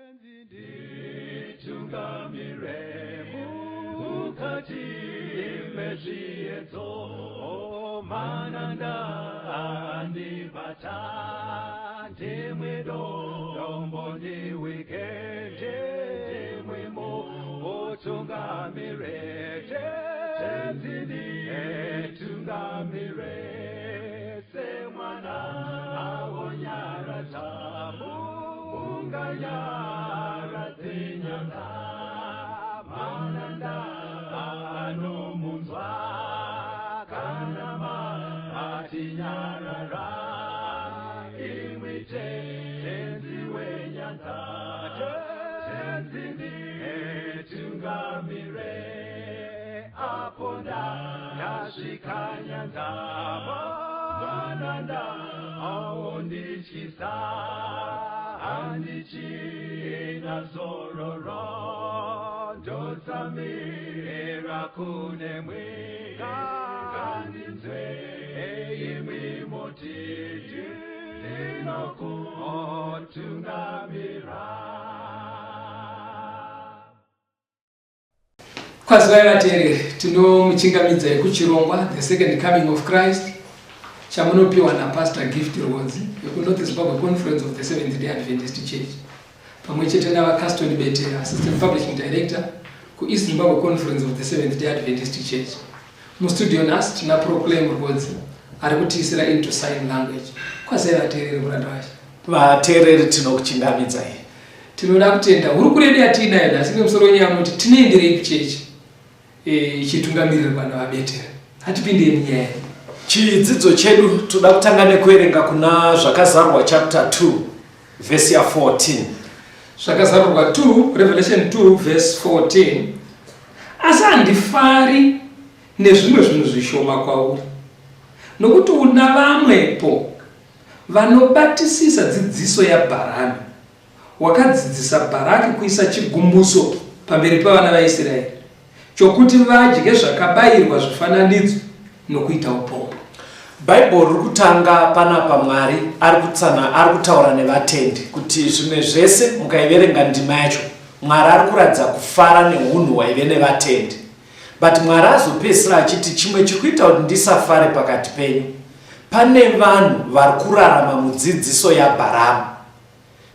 Nditungamire mukati mezviedzo, mananda andibata, ndimwe dombo ndiwike, ndimwe mutungamire, Tenzi nditungamire, semwana awonyaradza munganyaradze nyanga, mananda anomunzwa kana matinyarara, imwi Tenzi wenyanza, Tenzi nditungamire, apo ndasvika nyanza, mananda aondityisa, handichina zororo, ndotsamira kunemwi, ngandinzwe imwi moti ndinokutungamira. Kwazivai vateereri, tinomuchingamidzai kuchirongwa The Second Coming of Christ chamunopiwa naPastor Gift Rwodzi vekuNorth Zimbabwe Conference of the Seventh Day Adventist Church pamwe chete naVaCaston Betera, Assistant Publishing Director kuEast Zimbabwe Conference of the Seventh Day Adventist Church. Mustudio nhasi tina Proclaim Rwodzi ari kutiisira into sign language. Kwazivai vateereri, muranda wacho. Vateereri, tinokuchingamidzai. Tinoda kutenda hurukuro yedu yatiinayo nhasi nemusoro wenyaya unoti tinoenderei kuchechi ichitungamirirwa naVaBetera. Hatipindei munyaya yedu. Chidzidzo chedu toda kutanga nekuverenga kuna Zvakazarurwa chapter 2 vhesi ya 14. Zvakazarurwa 2, Revelation 2 verse 14. Asi handifari nezvimwe zvinhu zvishoma kwauri, nokuti una vamwepo vanobatisisa dzidziso yaBharami, wakadzidzisa Bharaki kuisa chigumbuso pamberi pavana vaIsraeri, chokuti vadye zvakabayirwa zvifananidzo nokuita upombwe. Bhaibheri riri kutanga panapa Mwari ari kutsana ari kutaura nevatendi kuti zvimwe zvese mukaiverenga ndima yacho Mwari ari kuratidza kufara neunhu hwaive nevatendi, but Mwari azopedzisira achiti chimwe chiri kuita kuti ndisafare pakati penyu pane vanhu vari kurarama mudzidziso yaBharamu,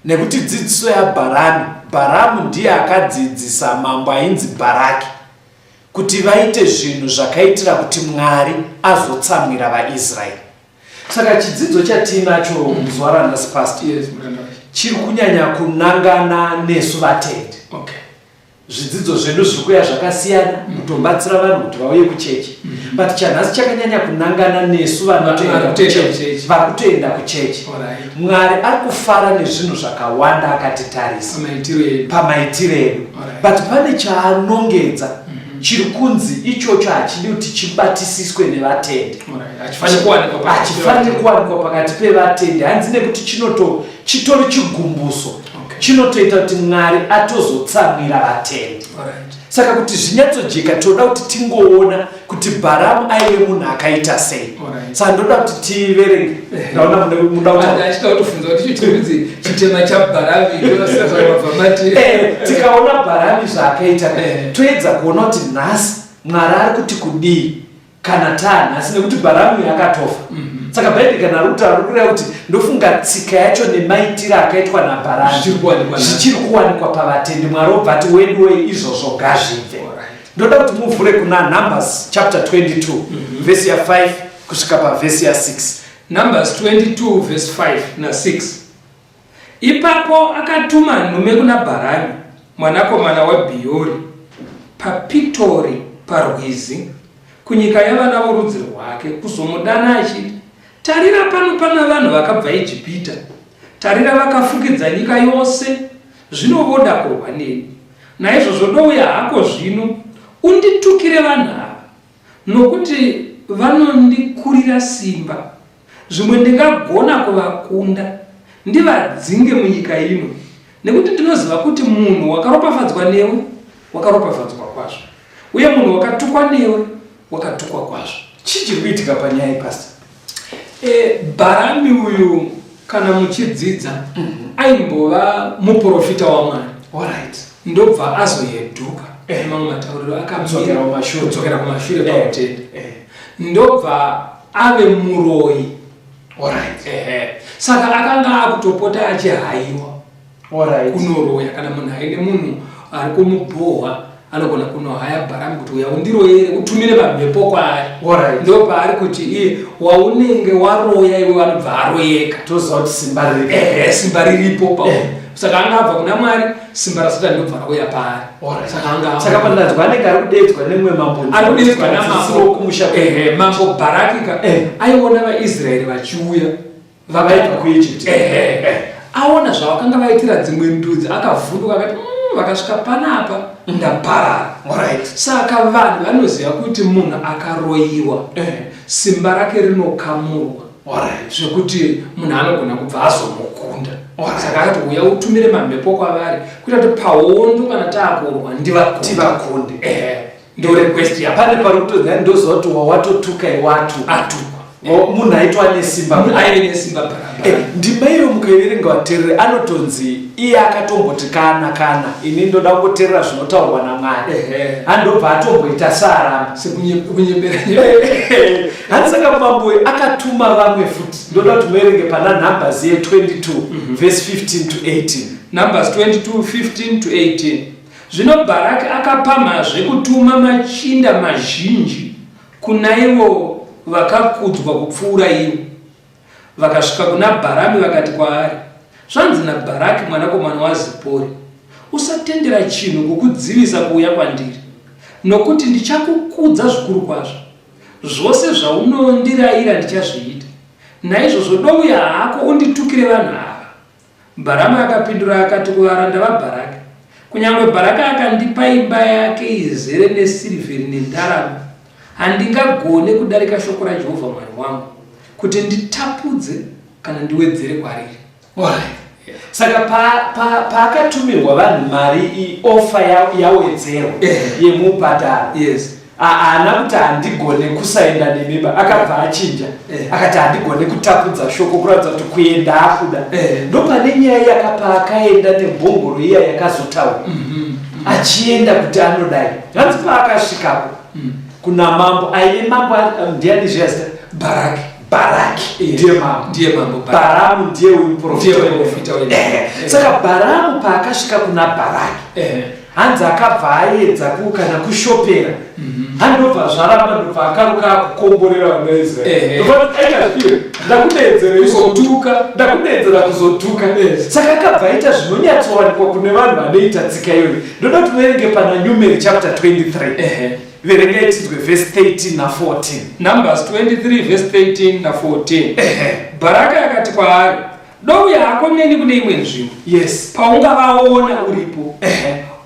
nekuti dzidziso yaBharami, Bharamu ndiye akadzidzisa mambo ainzi Bharaki kuti vaite zvinhu zvakaitira kuti Mwari azotsamwira vaIsraeri. Saka chidzidzo chatiinacho muzuva ranhasi, Pastor, Yes, muranda wacho. chiri kunyanya kunangana nesu vatendi. Zvidzidzo zvedu zviri kuya zvakasiyana kutobatsira vanhu kuti vauye kuchechi, but chanhasi chakanyanya kunangana nesu vanotoenda Vari kutoenda kuchechi, kuchechi. vari kutoenda kuchechi. Mwari ari kufara nezvinhu zvakawanda akatitarisa Pamaitiro edu. Pamaitiro edu. But pane chaanongedza chiri kunzi ichocho hachidi kuti chibatisiswe nevatendi. Hachifaniri kuwanikwa pakati Hachifaniri pevatendi. Kuwanikwa pakati pevatendi, hanzi nekuti chinoto chitori chigumbuso chinotoita kuti Mwari atozotsamwira vatendi. Saka kuti zvinyatsojeka, toda kuti tingoona kuti Bharamu aive munhu akaita sei. Saka ndoda kuti tiverenge. Ndaona muda kutaura. Achida kutofunza kuti icho chiri kunzi chitema chaBharami ndosazvabva mati. Tikaona Bharami zvaakaita, toedza kuona kuti nhasi Mwari ari kuti kudii kana taanhasi, nekuti Bharamu yakatofa. Saka Bhaibheri kana riri kutaura, riri kureva kuti ndofunga tsika yacho nemaitiro akaitwa naBharami Zvichiri kuwanikwa nhasi. Zvichiri kuwanikwa pavatendi. Mwari obva ati weduwe, izvozvo ngazvibve. Ndoda kuti muvhure kuna Numbers chapter 22 vhesi ya 5 kusvika pavhesi ya 6. Numbers 22 verse 5 na6. Ipapo akatuma nhume kuna Bharami mwanakomana waBhiyori paPitori parwizi kunyika yavana vorudzi rwake kuzomudana achiti, Tarira pano pana vanhu vakabva Ijipita, tarira vakafukidza nyika yose, zvino voda kurwa neni. Naizvozvo douya hako zvino, unditukire vanhu ava, nokuti vanondikurira simba. Zvimwe ndingagona kuvakunda, ndivadzinge munyika ino, nekuti ndinoziva kuti munhu wakaropafadzwa newe wakaropafadzwa kwazvo, uye munhu wakatukwa newe wakatukwa kwazvo. Chii chiri kuitika panyaya iyi, Pastor? Bharami uyu kana muchidzidza aimbova muprofita waMwari. Alright. Ndobva azohedhuka nemamwe matauriro Kudzokera kumashure. Kudzokera kumashure pakutenda. Ndobva ave muroyi. Alright. Ehe. Saka akanga akutopota achihaiwa Alright. kunoroya. Kana munhu aine munhu ari kumubhohwa anogona kunohaya Bharamu kuti uya undiroyere, utumire mamhepo kwaari. Alright. Ndopaari kuti iye waunenge waroya iwe anobva aroyeka. Toziva kuti simba riripo. Ehe, simba riripo pa. Saka anga abva kuna Mwari, simba raSatani ndobva rauya paari. Alright. Saka anga Saka pandanzwa anenge ari kudeedzwa nemumwe mambo. Ari kudeedzwa Dzisiro namambo kumusha kwedu. Ehe, mambo Bharaki ka aiona vaIsraeri vachiuya Vaibva kuEgypt. Ehe. Aona zvavakanga vaitira dzimwe ndudzi akavhunduka akati, vakasvika panapa ndaparara. Alright. Saka vanhu vanoziva kuti munhu akaroyiwa simba rake rinokamurwa. Alright. Zvekuti munhu anogona kubva azomukunda. Alright. Saka akati uya utumire mamhepo kwavari kuita kuti pahondo kana taakurwa ndivakunde. Tivakunde. Ehe. Ndo request yapa. Pane pari kutonzi ndoziva kuti wawatotuka iwatuka. Atukwa. Munhu aitwa nesimba. Munhu aive nesimba barabara. Ndima iyo mukaiverenga vateereri anotonzi iye akatomboti kana kana ini ndoda kungoteerera zvinotaurwa naMwari. Andobva atomboita saaramba. Sekunyembera. Hanzi saka mambo uyu akatuma vamwe futi. Ndoda kuti muverenge pana Numbers ye 22 verse 15 to 18. Numbers 22 15 to 18. Zvino Bharaki akapamhazve kutuma machinda mazhinji kuna ivo vakakudzwa kupfuura ivo. Vakasvika kuna Bharami vakati kwaari, Zvanzi naBharaki mwanakomana waZipori, Usatendera chinhu kukudzivisa kuuya kwandiri, nokuti ndichakukudza zvikuru kwazvo. Zvose zvaunondirayira ndichazviita. Naizvozvo douya hako unditukire vanhu ava. Bharamu akapindura akati kuvaranda vaBharaki, Kunyange Bharaki akandipa imba yake izere nesirivheri nendarama, handingagone kudarika shoko raJehovha Mwari wangu, kuti nditapudze kana ndiwedzere kwariri. Alright. Saka paakatumirwa vanhu mari ofa yawedzerwa yemubhadharo. Yes. Haana kuti handigone kusaenda nemiba, akabva achinja akati handigone kutapudza shoko, kuratidza kuti kuenda akuda. Ndopane nyaya yakapa akaenda nembongoro iya yakazotaura achienda kuti anodai. Hanzi paakasvikapo kuna mambo aive mambo ndiani zviya zita? Bharaki. Bharaki ndiye mambo. Ndiye mambo Bharaki. Bharamu ndiye uyu muprofita. Ndiye muprofita wedu. Saka Bharamu paakasvika kuna Bharaki, hanzi akabva aedza kana kushopera. Handobva zvaramba, ndobva akaruka akukomborera vana Israeri. Ndobva aita zviwe, ndakudeedzera kuzotuka, ndakudeedzera kuzotuka. Saka akabva aita zvinonyatsowanikwa kune vanhu vanoita tsika iyoyo. Ndoda kuti muverenge pana Numeri chapter 23. Verengai tinzwe verse 13 na 14. Numbers 23 verse 13 na 14. Bharaki akati kwaari, Douya hako neni kune imwe nzvimbo. Yes. Paungavaona uripo.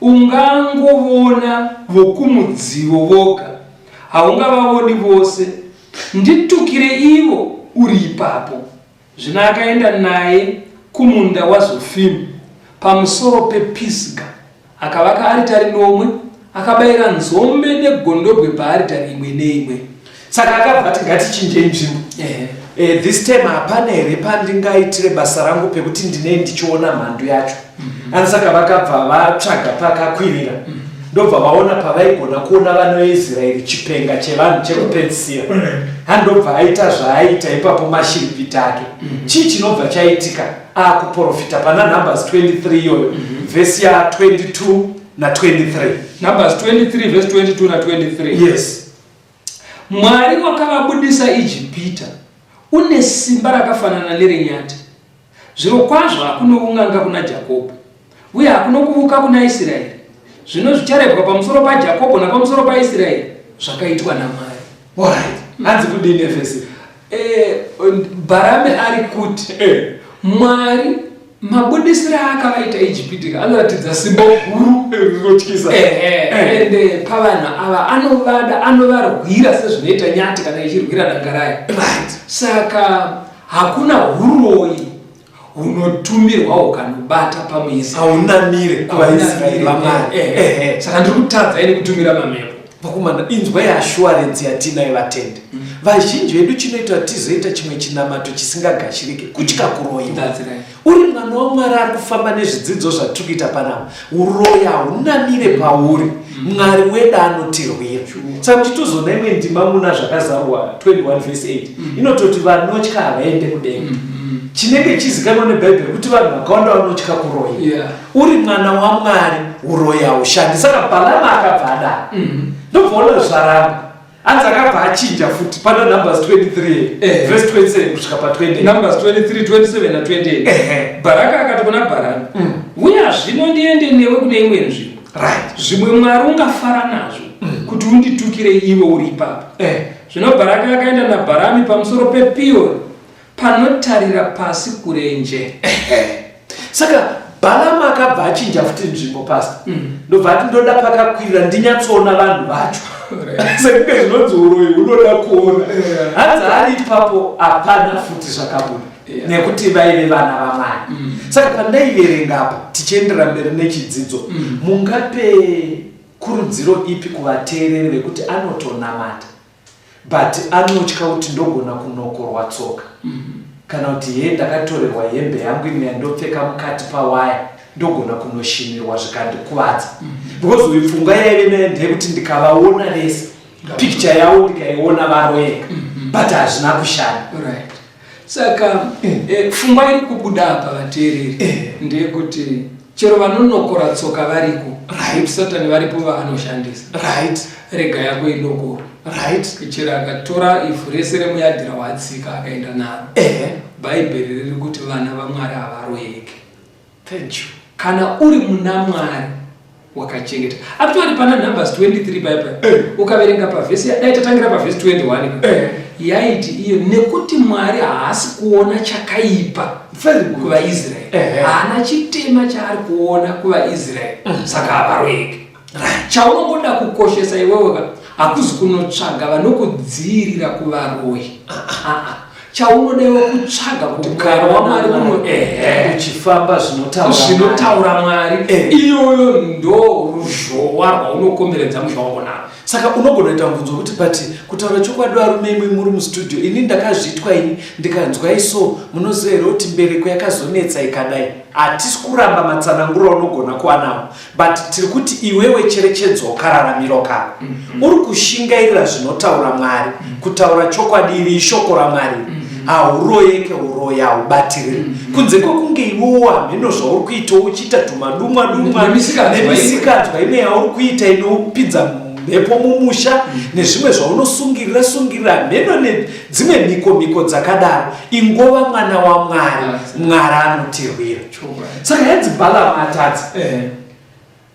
Ungangovona vokumudzivo voga. Haungavaoni vose. Nditukire ivo uri ipapo. Zvino akaenda naye kumunda waZofimu pamusoro pePisga, akavaka aritari nomwe, akabayira nzombe negondobwe paaritari imwe neimwe. Saka akabva ati ngatichinjei nzvimbo. This time hapana here pandingaitire basa rangu pekuti ndinei ndichiona mhandu yacho. Asi saka vakabva vatsvaga pakakwirira. Ndobva vaona pavaigona kuona vana veIsraeri chipenga chevanhu chekupedzisira. Handobva aita zvaaita ipapo mashiripiti ake. Chii chinobva chaitika? Akuprofita pana Numbers 23 iyoyo, vhesi ya 22 na 23. Numbers 23 verse 22 na 23. Yes. Mwari wakavabudisa Ijipita une simba rakafanana nerenyati. Zvirokwazvo hakuno un'anga kuna Jakobho, uye hakuno kuvuka kuna Isiraeri. Zvino zvicharebwa pamusoro paJakobho napamusoro paIsiraeri zvakaitwa naMwari. Alright. Hanzi kudini vhesi? Bharame ari kuti Mwari mabudisiro aakavaita Ijipiti anoratidza simba guru rinotyisa. Ende pavanhu ava anovada, anovarwira sezvinoita nyati kana ichirwira danga rayo. Right. Saka hakuna huroyi hunotumirwa hukanobata pamuIsraeri. Haunamire kuvaIsraeri vaMwari. Saka ndiri kutadza ini kutumira mamhepo. Vakomana, inzwai assurance yatinayo vatendi. Vazhinji vedu chinoita kuti tizoita chimwe chinamato chisingagashirike kutya kuroyiwa. That's right. Uri mwana waMwari ari kufamba nezvidzidzo zvatiri kuita panapa, uroyi haunamire pauri. Mwari wedu anotirwira. Saka muchitozoona imwe ndima muna Zvakazarurwa 21 verse 8 inototi vanotya havaende kudenga. Chinenge chizikanwa neBhaibheri kuti vanhu vakawanda vanotya kuroyiwa. Uri mwana waMwari, uroyi haushandi. Saka Balamu akabva adaro. Ndobva ona zvaramba. Hanzi akabva achinja futi pana Numbers 23 verse 27 kusvika pa 28. Numbers 23, 27 na 28. Baraka akati kuna Bharami, Uya zvino ndiende newe kune imwe nzvimbo. Zvimwe Mwari ungafara nazvo kuti unditukire iwe uri ipapo. Zvino Baraka akaenda naBharami pamusoro pePiori, panotarira pasi kurenje. Saka Balamu akabva achinja futi nzvimbo, pastor. Ndobva ati ndoda pakakwirira ndinyatsoona vanhu vacho. Sekunge zvinonzi uroyi hunoda kuona. Hanzi ari ipapo hapana futi zvakabuda. Nekuti vaive vana vaMwari. Saka pandaiverenga apa tichienderera mberi nechidzidzo, mungape kurudziro ipi kuvateereri vekuti anotonamata but anotya kuti ndogona kunokorwa tsoka, kana kuti he ndakatorerwa hembe yangu imwe yandopfeka mukati pawaya, ndogona kunoshimirwa zvikandikuvadza, because uyu pfungwa yaive nayo ndeyekuti ndikavaona vese, picture yavo ndikaiona, varoyeka, but hazvina kushanda. Right. Saka pfungwa iri kubuda apa, vateereri, ndeyekuti chero vanonokora tsoka variko. Satani varipo vaanoshandisa. Rega yako inokora. Chero akatora ivhu rese remuyadhira watsika akaenda naro, Bhaibheri riri kuti vana vaMwari havaroyeke. Thank you. Kana uri muna Mwari wakachengeta. Actually pana Numbers 23 paipa, ukaverenga pavhesi, dai tatangira pavhesi 21, yaiti iyo nekuti Mwari haasi kuona chakaipa Very good. kuvaIsraeri, haana chitema chaari kuona kuvaIsraeri, saka havaroyeke. Chaunongoda kukoshesa iwewe ka hakuzi kunotsvaga vanokudziirira kuvaroyi. Ah, ah. Chaunoda iwe kutsvaga kugara waMwari uno Uchifamba zvinotaura Mwari. Zvinotaura Mwari. Iyoyo ndo ruzhowa rwaunokomberedza musha wako naro. Saka unogona kuita mubvunzo wekuti, but kutaura chokwadi, varume, imwe muri mustudio, ini ndakazviitwa, ini ndikanzwa iso, munoziva here kuti mbereko yakazonetsa ikadai? Hatisi kuramba matsananguro aunogona kuva nawo, but tiri kuti iwewe cherechedzawo kararamiro kako. Uri kushingairira zvinotaura Mwari. Kutaura chokwadi, iri ishoko raMwari, hauroyeke, uroyi haubatiriri, kunze kwekunge iwewo hameno zvauri kuitawo, uchiita tumadumwa dumwa Nemisikanzwa. Nemisikanzwa imwe yauri kuita inopinza mhepo mumusha, nezvimwe zvaunosungirira sungirira hameno, nedzimwe mhiko mhiko dzakadaro. Ingova mwana waMwari, Mwari anotirwira. Saka yanzi Balamu atadza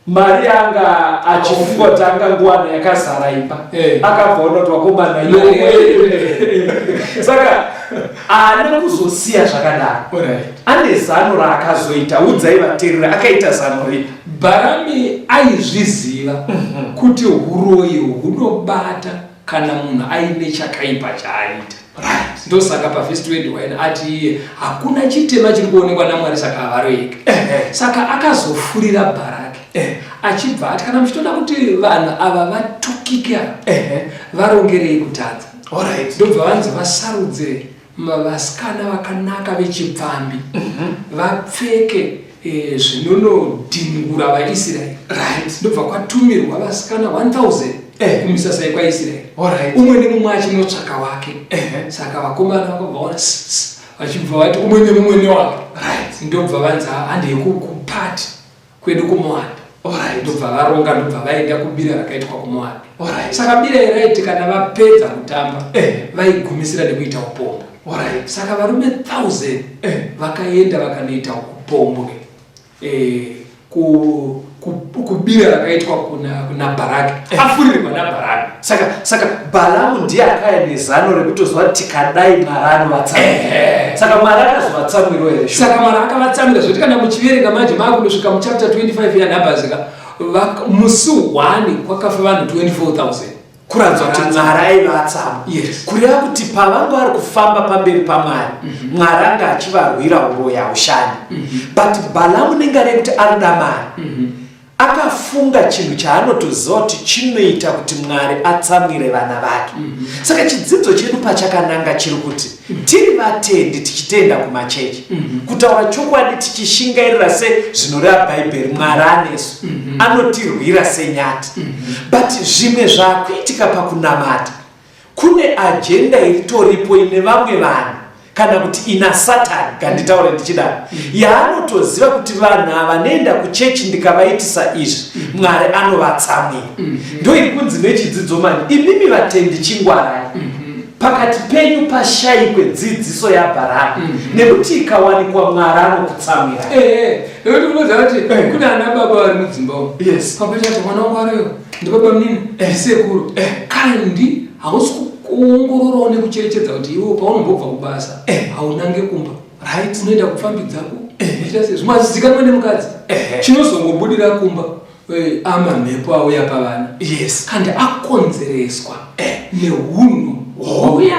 mari anga achifunga kuti angangowana yakazara imba, akabva ona kuti vakomana, saka haana kuzosiya zvakadaro. Ane zano raakazoita. Udzai vateereri, akaita zano ripi? Bharami aizviziva kuti uroyi hunobata kana munhu aine chakaipa chaaita. Ndosaka pavhesi 21 ati iye hakuna chitema chiri kuonekwa naMwari, saka havaroyeke. Saka akazofurira Bharaki, achibva ati kana muchitoda kuti vanhu ava vatukike ava, varongerei kutadza. Ndobva vanzi vasarudze vasikana vakanaka vechipfambi, vapfeke zvinonodhingura vaIsraeri. Ndobva kwatumirwa vasikana 1000 kumisasa yekwaIsraeri, umwe nemumwe achinotsvaka wake. Saka vakomana vakabva vaona vachibva vati umwe nemumwe newake. Ndobva vanzi handei kupati kwedu kuMoabhi. Ndobva varonga, ndobva vaenda kubira rakaitwa kuMoabhi. Saka bira iri raiti kana vapedza kutamba, vaigumisira nekuita upombwe. Saka varume 1000 vakaenda vakanoita upombwe kubira rakaitwa kuna Bharaki, afurirwa naBharaki. Saka Bhalamu ndiye akaya nezano rekutozwa kuti tikadai Mwari anovatsamwira. Saka Mwari akazovatsamwirawo here? Saka Mwari akavatsamwira zvekuti kana muchiverenga manje maakundosvika muchapter 25 yaNumbers ka, musi 1 kwakafa vanhu 24,000. Kuratidza kuti Mwari aivatsamwa. Yes. Kureva kuti pavanga vari kufamba pamberi paMwari, Mwari anga achivarwira, uroyi haushandi. But Bhalamu nengari yekuti arida mari. Akafunga chinhu chaanotoziva kuti chinoita kuti Mwari atsamwire vana vake. Mm -hmm. Saka chidzidzo chedu pachakananga chiri kuti mm -hmm. tiri vatendi tichitenda kumachechi mm -hmm. kutaura chokwadi tichishingairira sezvinoreva Bhaibheri, Mwari anesu mm -hmm. anotirwira senyati mm -hmm. but zvimwe zvakuitika pakunamata Kune agenda iritoripo ine vamwe vanhu kana kuti ina Satani, nganditaure ndichidaro, yaanotoziva kuti vanhu ava vanoenda kuchechi ndikavaitisa izvi, Mwari anovatsamwira. Ndo iri kunzi nechidzidzo manje, imimi vatendi chingwarai. Pakati penyu pashaikwe dzidziso yaBharami, nekuti ikawanikwa Mwari anokutsamwirai. Nekuti unoziva kuti kune ana baba vari mudzimba umu. Yes. Pamwe chete mwana wangu ariyo. Ndibaba munini, ndisekuru. Kandi hausi kuongororawo nekucherechedza kuti iwe paunombobva kubasa haunange kumba. Right. Unoenda kupfambi dzako. Uchiita sei? Zvimwe hazvizikanwe nemukadzi. Chinozongobudira kumba amamhepo auya pavana. Yes. Kandi akonzereswa nehunhu hwauya.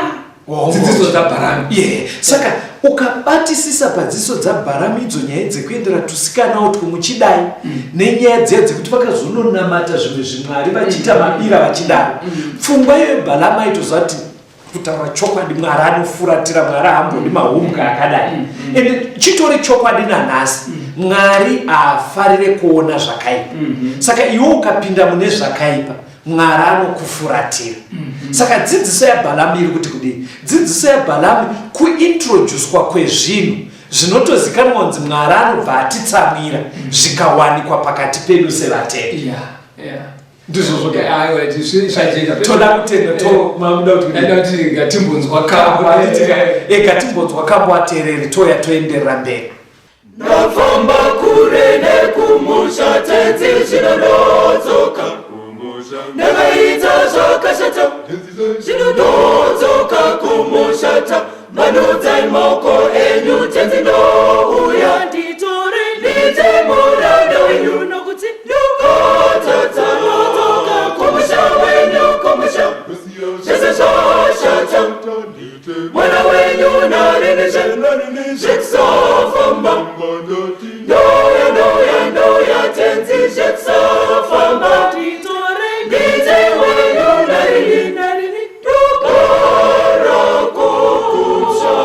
Dzidziso dzaBharami. Yeah. Saka ukabatisisa padzidziso dzaBharami idzo nyaya dzekuendera tusikana utwo muchidai mm. nenyaya dziya dzekuti vakazononamata zvimwe zvimwari vachiita mm. mabira vachidaro mm. pfungwa iyoyo Bharami aitoziva kuti kutaura chokwadi Mwari anofuratira Mwari haambodi mm. mahumbwa akadai mm. mm. ende chitori chokwadi nanhasi mm. Mwari haafarire kuona zvakaipa mm -hmm. Saka iwe ukapinda mune zvakaipa Mwari anokufuratira. Mm -hmm. Saka dzidziso yaBhalami iri kuti kudii? Dzidziso yaBhalami kuintroducwa kwezvinhu zvinotozikanwa kunzi Mwari anobva atitsamwira mm -hmm. zvikawanikwa pakati pedu sevatendi. Yeah, yeah. Ndizvozvo zvajeka. Toda kutenda to eh, mamuda kuti kuti ngatimbonzwa kambo. Eh, ngatimbonzwa kambo atereri toya toenderera mberi. Ndafamba kure nekumusha tenzi zvino ndodzoka ndakaita zvakashata zvino ndodzoka kumusha tambanudzai maoko enyu tenzi ndouya nditore ndiite muranda wenyu nokuti ndakatadza ndodzoka kumusha wenyu kumusha zvese zvashata mwana wenyu narinizve zvekusafamba ndouya ndouya ndouya tenzi zvekusafamba ndite wenyu narini narini ndogara kukutsva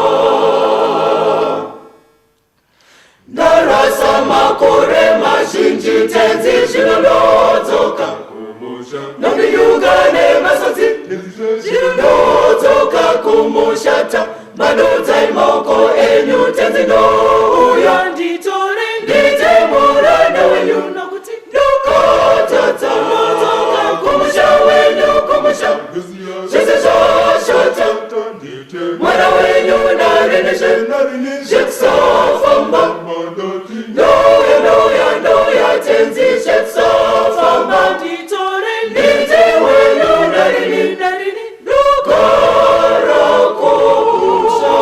Ndarasa makore mazhinji tenzi zvino ndodzoka ndondiyuka nemasodzi zvino ndodzoka kumushata madudzai maoko enyu tenzi ndouya nditore ndiite muranda wenyu nokuti ndakatadza kumusha wenyu kumusha zvese zvashata mwana wenyu narinizve zvekusafamba ndouya ndouya ndouya tenzi zvekusafamba nditore ndite wenyu narini narini ndogara kumusha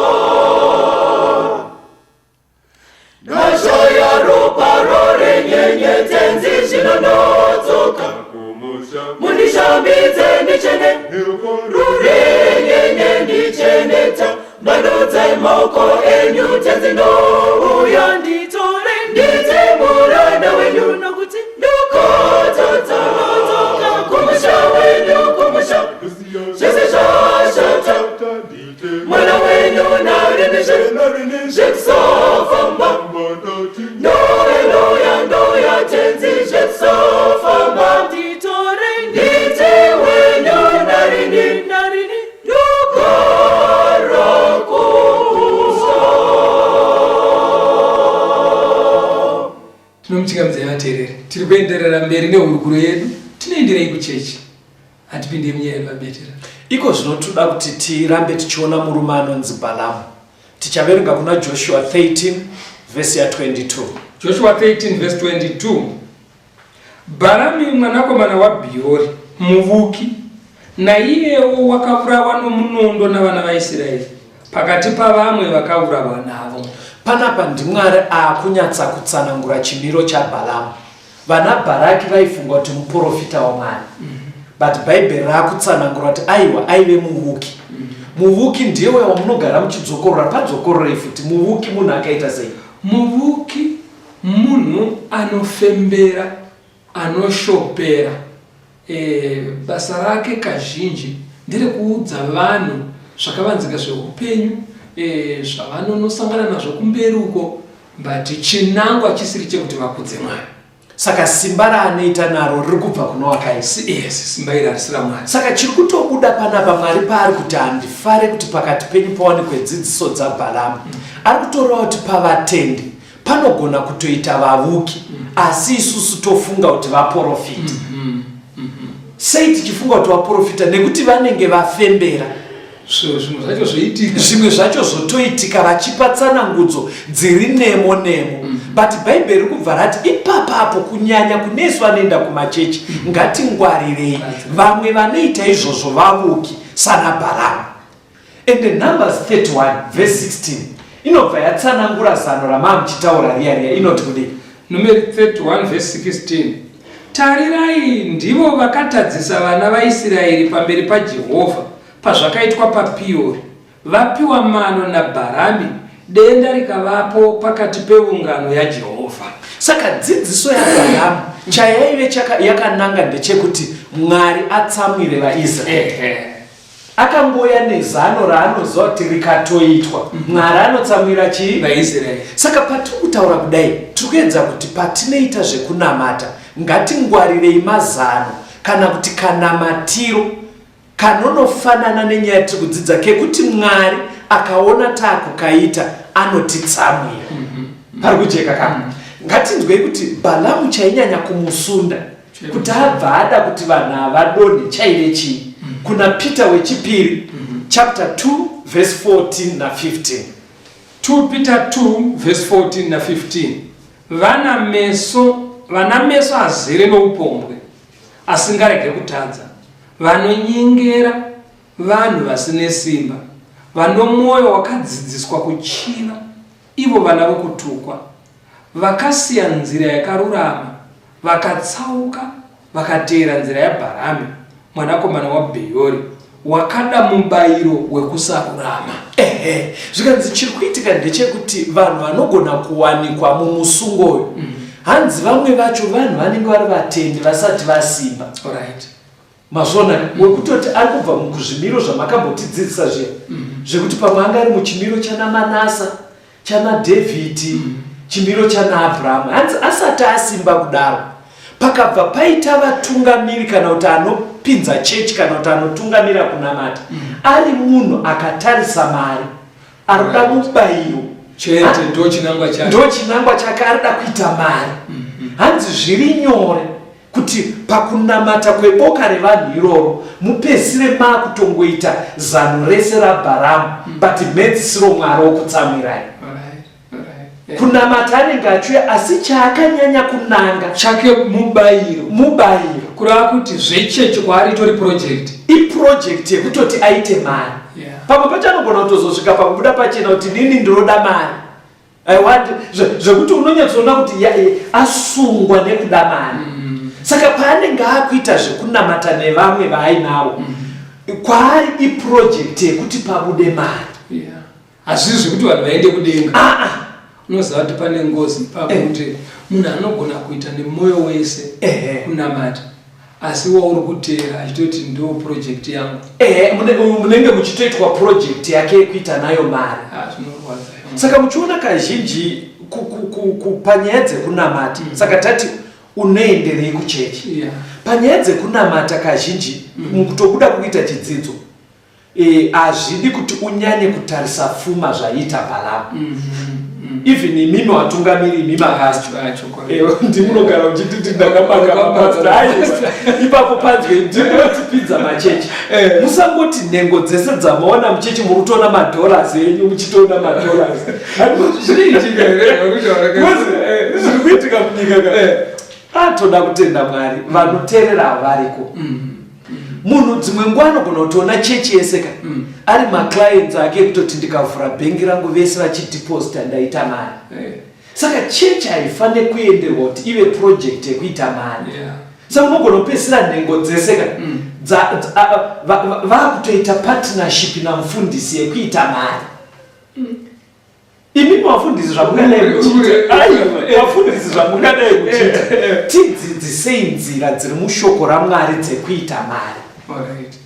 Ndashaya ropa rorenyenye tenzi zvino ndodzoka mundishambidze ndichene rurenyenye ndicheneta mbanudzai maoko enyu tenzi ndouya nditore ndite muranda wenyu nokuti ndakatadza kumusha wenyu kumusha zvese zvashata mwana wenyu narinizve zvekusafamba ndouya ndouya ndouya tenzi zvekusafamba nditore ndite wenyu narini narini ndogara kumusha Tinomuchingamidza vateereri. Tiri kuenderera mberi nehurukuro yedu. Tinoenderei kuchechi? Hatipinde munyaya yedu vabetera. Iko zvino toda kuti tirambe tichiona murume anonzi Balamu. Tichaverenga kuna Joshua 13 vhesi ya 22. Joshua 13 vhesi 22. Bharami mwanakomana waBhiori, muvuki, naiyewo wakaurawa nomunondo navana vaIsraeri pakati pavamwe vakaurawa navo. Panapa ndiMwari akunyatsa kutsanangura chimiro chaBhalamu. Vana Bharaki vaifunga kuti muporofita waMwari. Mm -hmm. But Bhaibheri raakutsanangura kuti aiwa aive muvuki. Mm -hmm. Muvuki ndiye uya wamunogara muchidzokorora padzokororei futi muvuki munhu akaita sei? Muvuki munhu anofembera. Anoshopera. E, basa rake kazhinji nderekuudza vanhu zvakavanzika zveupenyu e, zvavanonosangana nazvo kumberi uko but chinangwa chisiri chekuti vakudze Mwari. Saka simba raanoita naro riri kubva kuno wakaisa. Yes, simba iri harisi raMwari. Saka chiri kutobuda panapa Mwari paari kuti handifare kuti pakati penyu pawanikwe dzidziso dzaBhalamu. Ari kutoreva kuti pavatendi panogona kutoita vavuki mm. asi isusu tofunga kuti vaporofita mm -hmm. mm -hmm. Sei tichifunga kuti vaporofita? Nekuti vanenge vafembera zvimwe zvacho zvoitika, zvimwe zvacho zvotoitika vachipa tsanangudzo dziri nemo nemo mm. But bhaibheri riri kubva rati ipapapo, kunyanya kunesu vanoenda kumachechi mm. Ngatingwarirei vamwe vanoita izvozvo vavuki sana Bharamu. Ende Numbers 31 verse 16 inobva yatsanangura zano ramaa muchitaura riya riya, inoti kudii? Numeri 31 verse 16 Tarirai, ndivo vakatadzisa vana vaIsiraeri pamberi paJehovha pazvakaitwa paPiori, vapiwa mano naBharami, denda rikavapo pakati peungano yaJehovha. Saka dzidziso yaBharamu chayaive yakananga ndechekuti Mwari atsamwire vaIsraeri. Akangouya nezano raanoziva kuti rikatoitwa mhm. Mwari anotsamwira chii? VaIsraeri. Saka patiri kutaura kudai, tiri kuedza kuti patinoita zvekunamata ngatingwarirei mazano kana kuti kanamatiro kanonofanana nenyaya yatiri kudzidza kekuti Mwari akaona taakukaita anotitsamwira. Mhm. Pari kujeka ka? Mhm. Ngatinzwei kuti Bhalamu chainyanya kumusunda kuti abva ada kuti vanhu havadonhe chaive chii? Kuna Peter wechipiri chapter 2 verse 14 na 15. 2 Peter 2 verse 14 na 15 Vana meso, vana meso azere noupombwe, asingarege kutadza, vanonyengera vanhu vasine simba, vanomwoyo wakadzidziswa kuchiva, ivo vana vokutukwa, vakasiya nzira yakarurama, vakatsauka, vakateera nzira yaBharami, mwanakomana waBheyori, wakada mubayiro wekusarurama. Ehe, zvikanzi chiri kuitika ndechekuti vanhu vanogona kuwanikwa mumusungo uyu mm. Hanzi vamwe vacho vanhu vanenge vari vatendi vasati vasimba. Alright. Mazviona mm. Wekutoti ari kubva mukuzvimiro zvamakambotidzidzisa zviya mm. Zvekuti pamwe anga ari muchimiro chana Manasa, chana Dhavhidhi mm. Chimiro chana Abrahamu, hanzi asati asimba kudaro pakabva paita vatungamiri kana kuti anopinza chechi kana kuti anotungamira kunamata mm. Ari munhu akatarisa mari, ari kuda mubayiro chete, ndochinangwa chake, ndochinangwa chake, ari kuda kuita mari mm -hmm. Hanzi zviri nyore kuti pakunamata kweboka revanhu iroro mupedzisire maakutongoita zano rese raBharamu mm. But mhedzisiro Mwari wokutsamwirai. Kunamata anenge achiuya asi chaakanyanya kunanga chake mubayiro. Mubayiro. Kureva kuti zvechechi kwaari itori project, iproject yekutoti aite mari yeah. Pamwe pacho anogona kutozosvika pakubuda pachena kuti nini ndinoda mari, I want zvekuti unonyatsoona kuti asungwa nekuda mari mm. Saka paanenge akuita zvekunamata nevamwe vaainavo mm. Kwaari iproject yekuti pabude mari. Hazvisi zvekuti vanhu vaende kudenga. Ah, ah. Unoziva kuti pane ngozi ipapo eh. Kuti munhu anogona kuita nemwoyo wese kunamata, asi wauri kuteera achitoti ndo project yangu. Ehe, munenge muchitoitwa project yake yekuita nayo mari. Ah, zvinorwadza. Saka muchiona kazhinji panyaya dzekunamata mm. Saka tati unoenderei kuchechi yeah. Panyaya dzekunamata kazhinji mm. Mukutobuda kuita chidzidzo hazvidi e, kuti unyanye kutarisa pfuma zvaiita Bhalamu mm -hmm. Even imimi watungamiri, imi mapasta ndimunogara uchititi ndakamaka mapasta, ipapo panzwe ndimunotipinza machechi eh. Musangoti nhengo dzese dzamaona muchechi muri kutoona madollars enyu, muchitoona madollars. Zviri kuitika munyika ka eh. Atoda kutenda Mwari, vanoteerera havariko mm. Munhu dzimwe nguva anogona kutoona chechi yese ka mm. Ari maclients ake ekutoti ndikavhura bhengi rangu vese vachideposita ndaita mari hey. Saka chechi haifanire kuenderwa kuti ive project yekuita mari yeah. Saka unogona kupedzisira nhengo dzese ka mm. Vakutoita partnership namufundisi yekuita mari mm. Imi vafundisi zvamungadai muchiita, aiwa vafundisi zvamungadai muchiita, tidzidzisei nzira dziri mushoko raMwari dzekuita mari,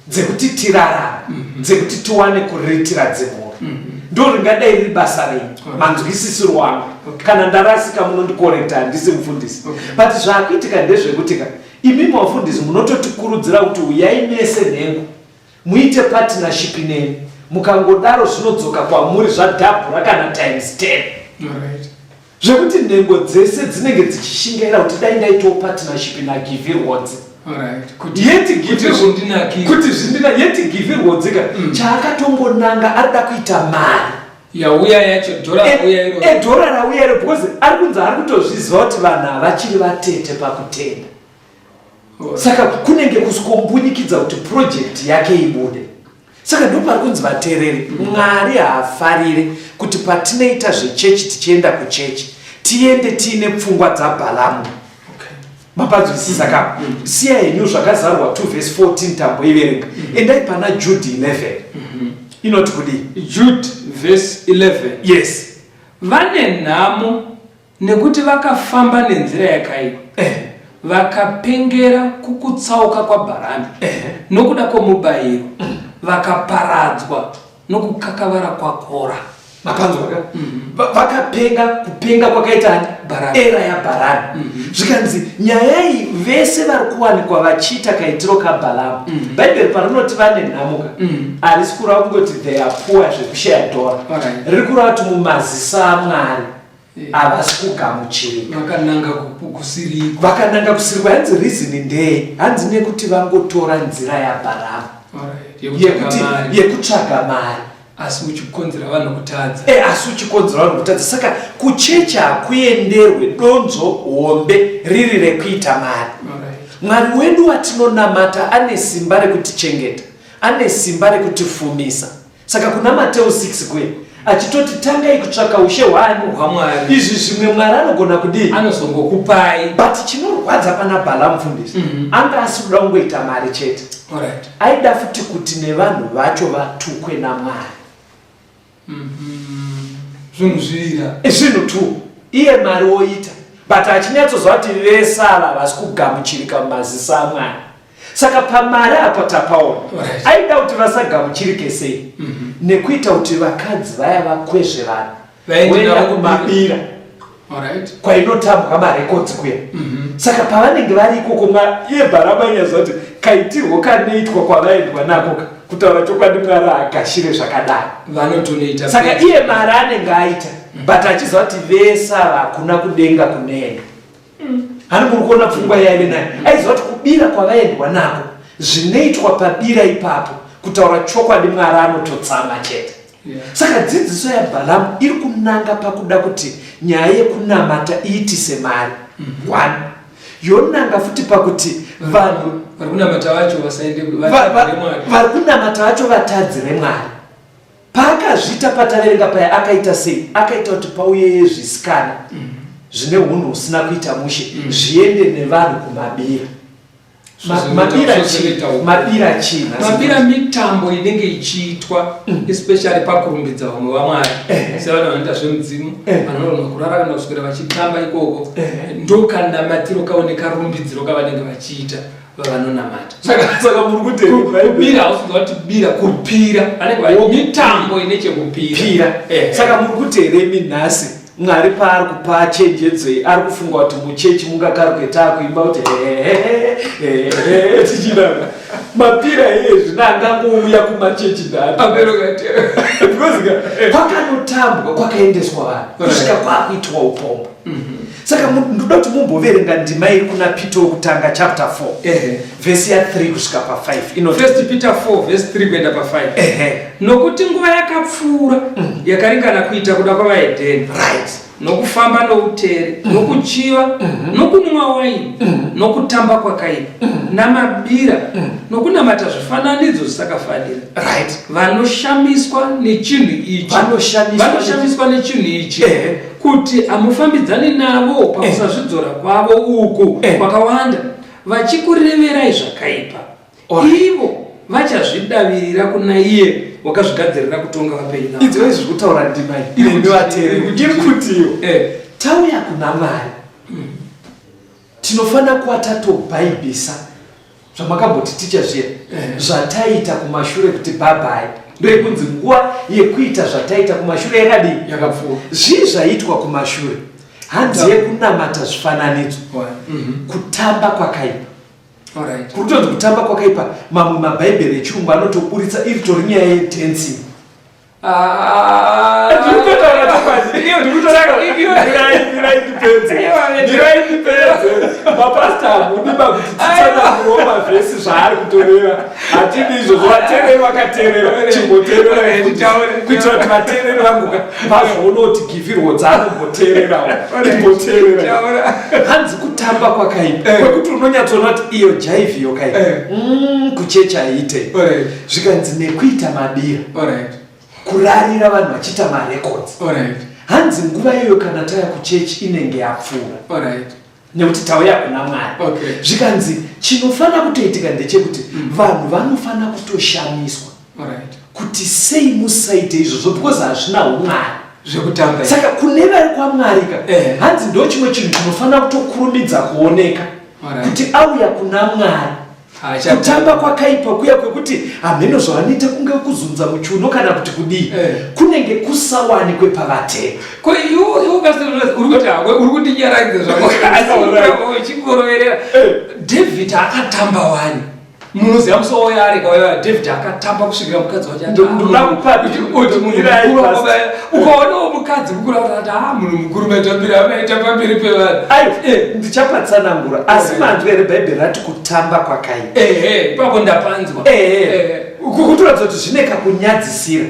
dzekuti tirarame, dzekuti tiwane kuriritira dzimhuri. Ndo ringadai riri basa renyu, manzwisisiro angu. Kana ndarasika munondikorekta, handisi mufundisi. But zvaakuitika ndezvekuti ka imi mavafundisi munototikurudzira kuti uyai mese nhengo muite partnership neni. Mukangodaro zvinodzoka kwamuri zvadhabhura kana times 10. Zvekuti nhengo dzese dzinenge dzichishingaira kuti dai ndaitawo partnership naGivhi Rwodzi. Kuti zvindina yeti Givhi Rwodzi ka chaakatongonanga arida kuita mari yauya yacho dhora rauya iro. Dhora rauya iro, because ari kunzi ari kutozviziva kuti vanhu havachiri vatete pakutenda. Saka kunenge kusikombunyikidzwa kuti project yake ibude. Saka ndopari kunzi vateereri, Mwari haafarire kuti patinoita zvechechi tichienda kuchechi tiende tiine pfungwa dzaBhalamu. Mapanzwisisa ka? Siya henyu Zvakazarurwa 2 verse 14, tamboiverenga. Endai pana Jude 11. Inoti kudii? Jude verse 11. Yes. Vane nhamo, nekuti vakafamba nenzira yakaipa, vakapengera kukutsauka kwaBharami nokuda kwomubayiro, vakaparadzwa nokukakavara kwaKora. Mapanzwa ka? Vakapenga kupenga kwakaita ani? Bharami. Era yaBharami. Zvikanzi nyaya iyi vese vari kuwanikwa vachiita kaitiro kaBhalamu. Bhaibheri parinoti vane nhamo ka, harisi kureva kungoti they are poor zvekushaya dhora. Riri kureva kuti mumaziso aMwari havasi kugamuchirika. Vakananga kusiriko. Vakananga kusiriko. Hanzi reason ndei? Hanzi nekuti vangotora nzira yaBharamu yekutsvaga mari, asi uchikonzera vanhu kutadza. Asi uchikonzera vanhu kutadza. Saka kuchechi hakuenderwe donzvo hombe riri rekuita mari. Mwari wedu watinonamata ane simba rekutichengeta, ane simba rekutifumisa. Saka kuna Mateo 6 kuye achitoti tangai kutsvaka ushe hwani? HwaMwari. Izvi zvimwe Mwari anogona kudii? Anozongokupai. But chinorwadza pana Bhalamu, mufundisi, anga asi kuda kungoita mari chete. Aida futi kuti nevanhu vacho vatukwe naMwari. Zvinhu zvivira. Zvinhu two. Iye mari woita, but achinyatsoziva kuti vese ava havasi kugamuchirika mumaziso aMwari. Saka pamari apa tapaona aida kuti vasagamuchirike sei? Nekuita kuti vakadzi vaya vakwezve vanhu vaende voenda navo kumabira kwainotambwa marekodzi kuya. Saka pavanenge vari ikoko, iye Bharamu ainyaziva kuti kaitirwo kanoitwa kwavaendwa nako ka, kutaura chokwadi Mwari haagashire zvakadaro. Vanotonoita. Saka iye mari anenge aita, but achiziva kuti vese ava hakuna kudenga kunoendwa. Hani muri kuona pfungwa yaive nayo? Aiziva kuti kubira kwavaendwa nako, zvinoitwa pabira ipapo, kutaura chokwadi Mwari anototsama chete. Saka dzidziso yaBhalamu iri kunanga pakuda kuti nyaya yekunamata iitise mari. One, yonanga futi pakuti vanhu vari kunamata vacho vasaende vatadzire Mwari. Vari kunamata vacho vatadzire Mwari. Paakazviita pataverenga paya, akaita sei? Akaita kuti pauye zvisikana zvine unhu husina kuita mushe, zviende nevanhu kumabira. Mabira chii? Zvozoita uku. Mabira chii? Mabira mitambo inenge ichiitwa, especially pakurumbidza vamwe vaMwari, sevanhu vanoita zvemudzimu, vanogona kurara kana kuswera vachitamba ikoko. Ndokanamatiro kavo nekarumbidziro kavanenge vachiita vavanonamata. Saka muri kuti kubira, hausinzwa kuti bira, kupira, vanenge vari mitambo ine chekupira. Pira. Saka muri kuti here imi nhasi Mwari paari kupa chenjedzo iyi, ari kufunga kuti muchechi mungakaruke taakuimba kuti hehehe tichidaro mapira iye zvino angangouya kumachechi nhasi? Because kwakanotambwa kwakaendeswa vanhu kusvika kwakuitwa upombo. Saka ndoda kuti mumboverenga ndima iri kuna Peter wokutanga chapter 4, vhesi ya3 kusvika pa5, inoti First Peter 4 verse 3 kuenda pa5. Nokuti nguva yakapfuura yakaringana kuita kuda kwavahedheni, nokufamba noutere, nokuchiva, nokunwa waini, nokutamba kwakaipa, namabira, nokunamata zvifananidzo zvisakafanira. Vanoshamiswa nechinhu ichi. Vanoshamiswa nechinhu ichi, kuti hamufambidzani navo pakusazvidzora kwavo uku kwakawanda, vachikureverai zvakaipa. Ivo vachazvidavirira kuna iye. Wakazvigadzirira kutonga vapenyu navo. Idzo izvi kutaura ndima iyi. Iri vateereri. Iri kutiwo. Eh. Tauya kuna Mwari. Tinofanira kuva tatobhaibhisa zvamakamboti ticha zviya eh. zvataiita kumashure kuti bhabhai ndoyekunzi nguva yekuita zvataita kumashure yakadii yakapfuura zvii zvaiitwa kumashure hanzi yekunamata zvifananidzo Kutamba kwakaipa Alright. Kuri kutonzi kutamba kwakaipa mamwe mabhaibheri echirungu anotoburitsa iri tori nyaya yedancing. Ah. Ndikutotaura chokwadi. Ndikutotaura. Mirai ndipedze. Mapastor hamudi kuti titsanangurewo mavhesi zvaari kutoreva. Hatidi izvozvo. Vateereri vakateerera. Chimboteerera kuitira kuti vateereri vangu vazoona kuti givhirwo dzaanomboteererawo. Imboteerera. Hanzi kutamba kwakaipa. Eh. Kwekuti unonyatsoona kuti iyo jaivhi yokaipa. Eh. Kuchechi haiite. Zvikanzi nekuita mabira. Kurarira vanhu vachiita marecords. Hanzi nguva iyoyo kana taya kuchechi inenge yapfuura. Nekuti tauya kuna Mwari. Zvikanzi chinofanira kutoitika ndechekuti vanhu vanofanira kutoshamiswa. Kuti sei musaite izvozvo because hazvina umwari. Zvekutamba. Saka kune vari kwaMwari ka, hanzi ndo chimwe chinhu chinofanira kutokurumidza kuoneka. Kuti auya kuna Mwari. Kutamba kwakaipa kuya kwekuti hamheno zvavanoita kunge kuzunza muchiuno kana kuti kudii kunenge kusawanikwe pavatema. Ko iwe uri kuti hakwe uri kundinyaradza zvako asi uchingoroverera. David akatamba wani. Munoziva musi wauya areka waiva David akatamba kusvikira mukadzi wacho ati, Ndoda kupa kuti munhu mirai mukuru pastor. wakabaya. Ukaonawo mukadzi mukuru akati, ah, munhu mukuru matambiro amaita pamberi pevanhu. Aiwa, ndichapatsanangura. Asi manzwa here Bhaibheri rati kutamba kwakaipa? Ehe, ipapo ndapanzwa. Ehe. Kutoratidza kuti zvine kakunyadzisira.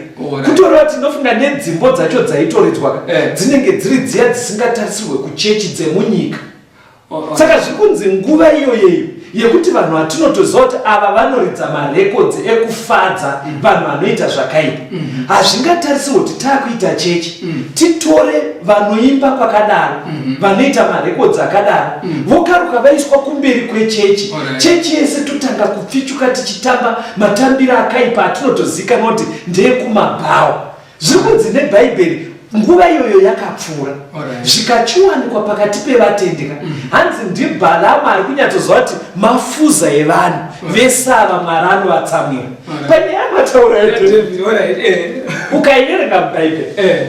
Kutoreva kuti tinofunga nedzimbo dzacho dzaitoridzwa ka, dzinenge dziri dziya dzisingatarisirwe kuchechi dzemunyika. Saka zviri kunzi nguva iyoyeyo yekuti vanhu vatinotoziva kuti ava vanoridza marekodzi ekufadza vanhu vanoita zvakaipa, hazvingatarisirwe kuti taakuita chechi titore vanoimba kwakadaro, vanoita marekodzi akadaro, vokaruka vaiswa kumberi kwechechi, chechi yese totanga kupfichuka tichitamba matambiro akaipa atinotozikanwa kuti ndeekumabhawa. Zviri kunzi neBhaibheri nguva iyoyo yakapfuura zvikachiwanikwa pakati pevatendeka. Hanzi ndiBhalamu ari kunyatsoziva kuti mafuza evanhu vese ava Mwari anovatsamwira. Pane yamataura David, alright. Ukaiverenga muBhaibheri,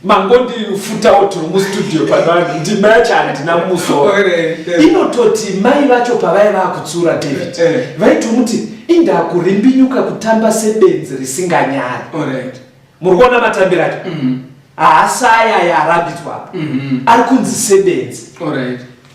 mangondifutawo tiri mustudio pano vanhu, ndima yacho handina mumusoro. Inototi mai vacho pavaiva vakutsiura David, vaitomuti indakurimbinyuka kutamba sebenzi risinganyari. Muri kuona matambiro acho? Haasi aya aya arambidzwa apa. Ari kunzi sebenzi.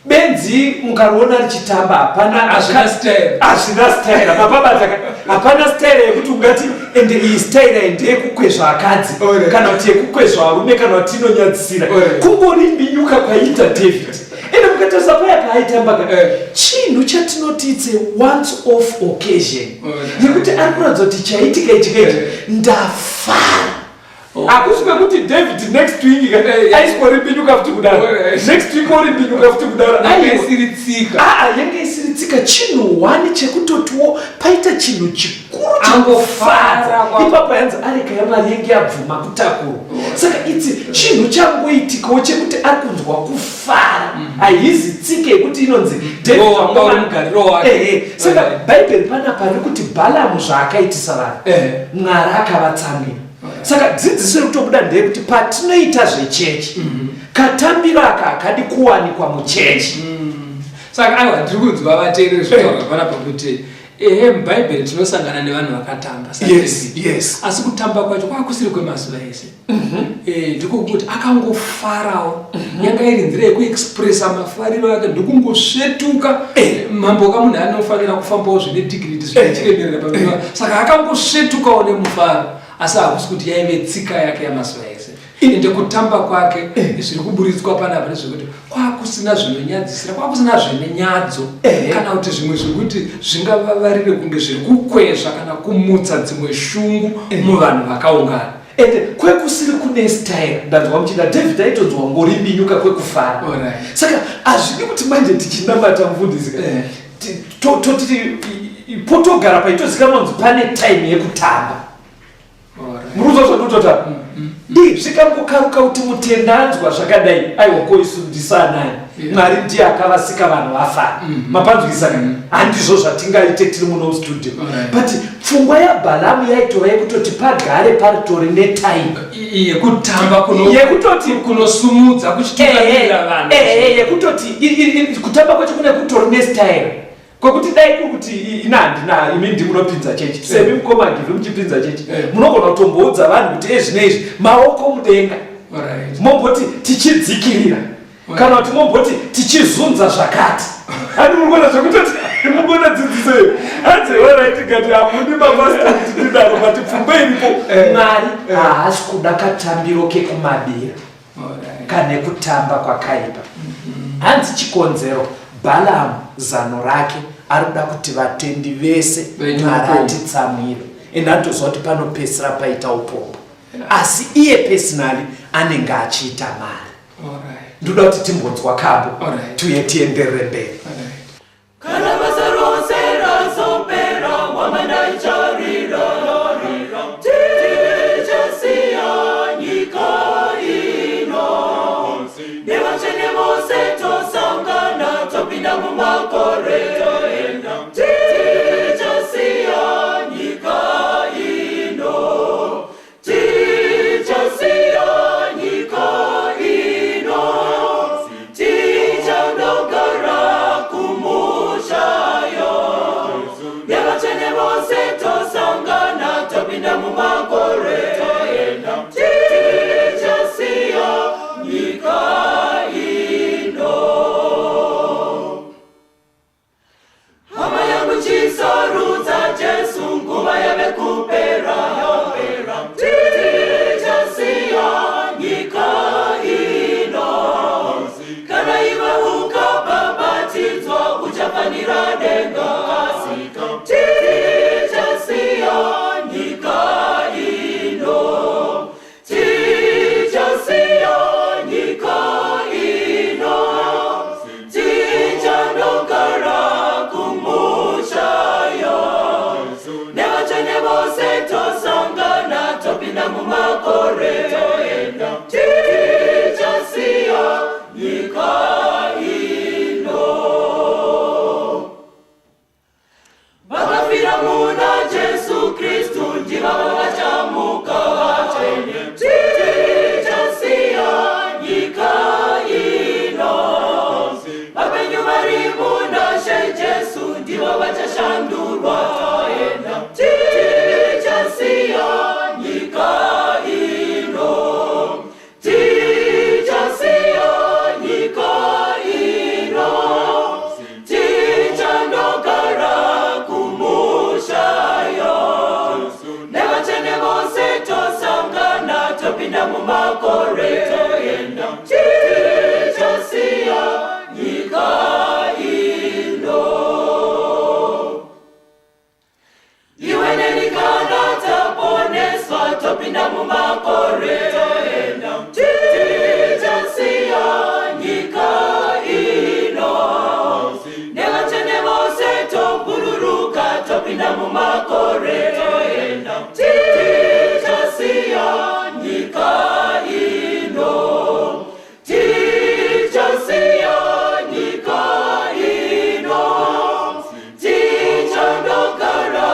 Benzi mukariona richitamba hapana Hazvina style. Hazvina style. Mapabata ka. Hapana style yekuti ungati ende iyi style iyi ndeyekukwezva akadzi kana kuti yekukwezva varume kana kuti inonyadzisira. Kungorimbinyuka kwaiita David. Ende mukatarisa paya paaitamba ka, chinhu chatinoti it's a once off occasion. Yekuti ari kuratidza kuti chaitika ichi kaiti ndafara. Hakusi kwekuti David next week ka, aisingorimbinyuka futi kudaro. Next week orimbinyuka futi kudaro. Yanga isiri tsika. Aa, yanga isiri tsika. Chinhu one chekutotiwo paita chinhu chikuru Angofara chekufadza. kwa- Ipapo yanzi areka yaMwari yenge yabvuma kutakurwa. Saka itsi chinhu changoitikawo chekuti ari kunzwa kufara. Haizi tsika yekuti inonzi David Ngo, wanga uri wanga- mugariro wake. Saka Bhaibheri panapa riri kuti Bhalamu zvaakaitisa vanhu, Mwari akavatsamwira. Saka dzidziso iri kutobuda ndeyekuti patinoita zvechechi, katambiro aka hakadi kuwanikwa muchechi. Saka aiwa, ndiri kunzwa vateereri zvitaurwa panapa kuti ehe, muBhaibheri tinosangana nevanhu vakatamba sa David. Asi kutamba kwacho kwakusiri kwemazuva ese. Ndiko kuti akangofarawo. Yanga iri nzira yekuexpressa mafariro ake, ndikungosvetuka. Mambo kamunhu anofanira kufambawo zvine dignity, zvine chiremerera pamberi pake. Saka akangosvetukawo nemufaro, asi hakusi kuti yaive tsika yake yamazuva ese. Ende kutamba kwake zviri kuburitswa panapa ndezvekuti kwakusina zvinonyadzisira, kwakusina zvinenyadzo kana kuti zvimwe zvekuti zvingavavarire kunge zviri kukwezva kana kumutsa dzimwe shungu muvanhu vakaungana. Ende kwekusiri kune style, ndanzwa muchida David aitonzwa ngorimbinyuka kwekufara. Saka hazvidi kuti manje tichinamata mufundisi ka. Toti potogara paitozikanwa kunzi pane time yekutamba. Muri kuzwa zvandinototaura? Ii, zvikangokaruka kuti mutendi anzwa zvakadai, aiwa ko isu ndisanani. Mwari ndiye akavasika vanhu vafara. Mapanzwisa ka? Handizvo zvatingaite tiri muno mustudio. But pfungwa yaBhalamu yaitova yekutoti pagare paritori netime. Yekutamba kuno Yekutoti kunosumudza kuchitungamirira vanhu. Yekutoti kutamba kwacho kune kutori nestyle. Kwekuti dai kuri kuti ina handina imi ndimunopinza chechi semi mukoma Givi muchipinza chechi munogona kutomboudza vanhu kuti ezvino izvi maoko mudenga momboti tichidzikirira kana kuti momboti tichizunza zvakati handi muri kuona zvekutoti mugona dzidziso iyo hanzi orit kati hamudi mapasita kuti tidaro but pfungwa iripo Mwari haasi kuda katambiro kekumabira kane kutamba kwakaipa. Hanzi chikonzero Balaam zano rake ari kuda kuti vatendi vese Mwari atitsamwire and anotoziva kuti panopedzisira paita upombwe asi iye personally anenge achiita mari. Ndoda kuti timbonzwa kambo tuye tienderere mberi. Kana basa rose razopera, hwamanda icharira, tichasiya nyika ino. Nevatsvene vose tosangana, topinda mumakore toenda. Tichasiya nyika ino. Tichasiya nyika ino, tichandogara kumushayo. Nevatsvene vose tosangana, topinda mumakore toenda. Tichasiya nyika ino. Hama yangu chisarudza Jesu, nguva yave kupera. Tichasiya nyika ino. Kana iwe ukabhabhatidzwa, uchafanira denga. Tichasiya nyika ino. Tichasiya nyika ino, tichandogara kumushayo. Nevatsvene vose tosangana, topinda mumakore toenda. Tichasiya nyika ino. Vakafira muna Jesu Kristu ndivavo vachamuka vatsvene. Tichasiya nyika ino. Vapenyu vari muna She Jesu ndivo vachashandurwa toenda. Tichasiya nyika ino. Tichasiya nyika ino, tichandogara kumushayo. Nevatsvene vose tosangana, topinda mumakore toenda. Tichasiya nyika ino. Iwe neni kana taponeswa, topinda mumakore toenda. Tichasiya nyika ino. Nevatsvene vose tobhururuka, topinda mumakore toenda. Tichasiya nyika ino. Tichasiya nyika ino, tichandogara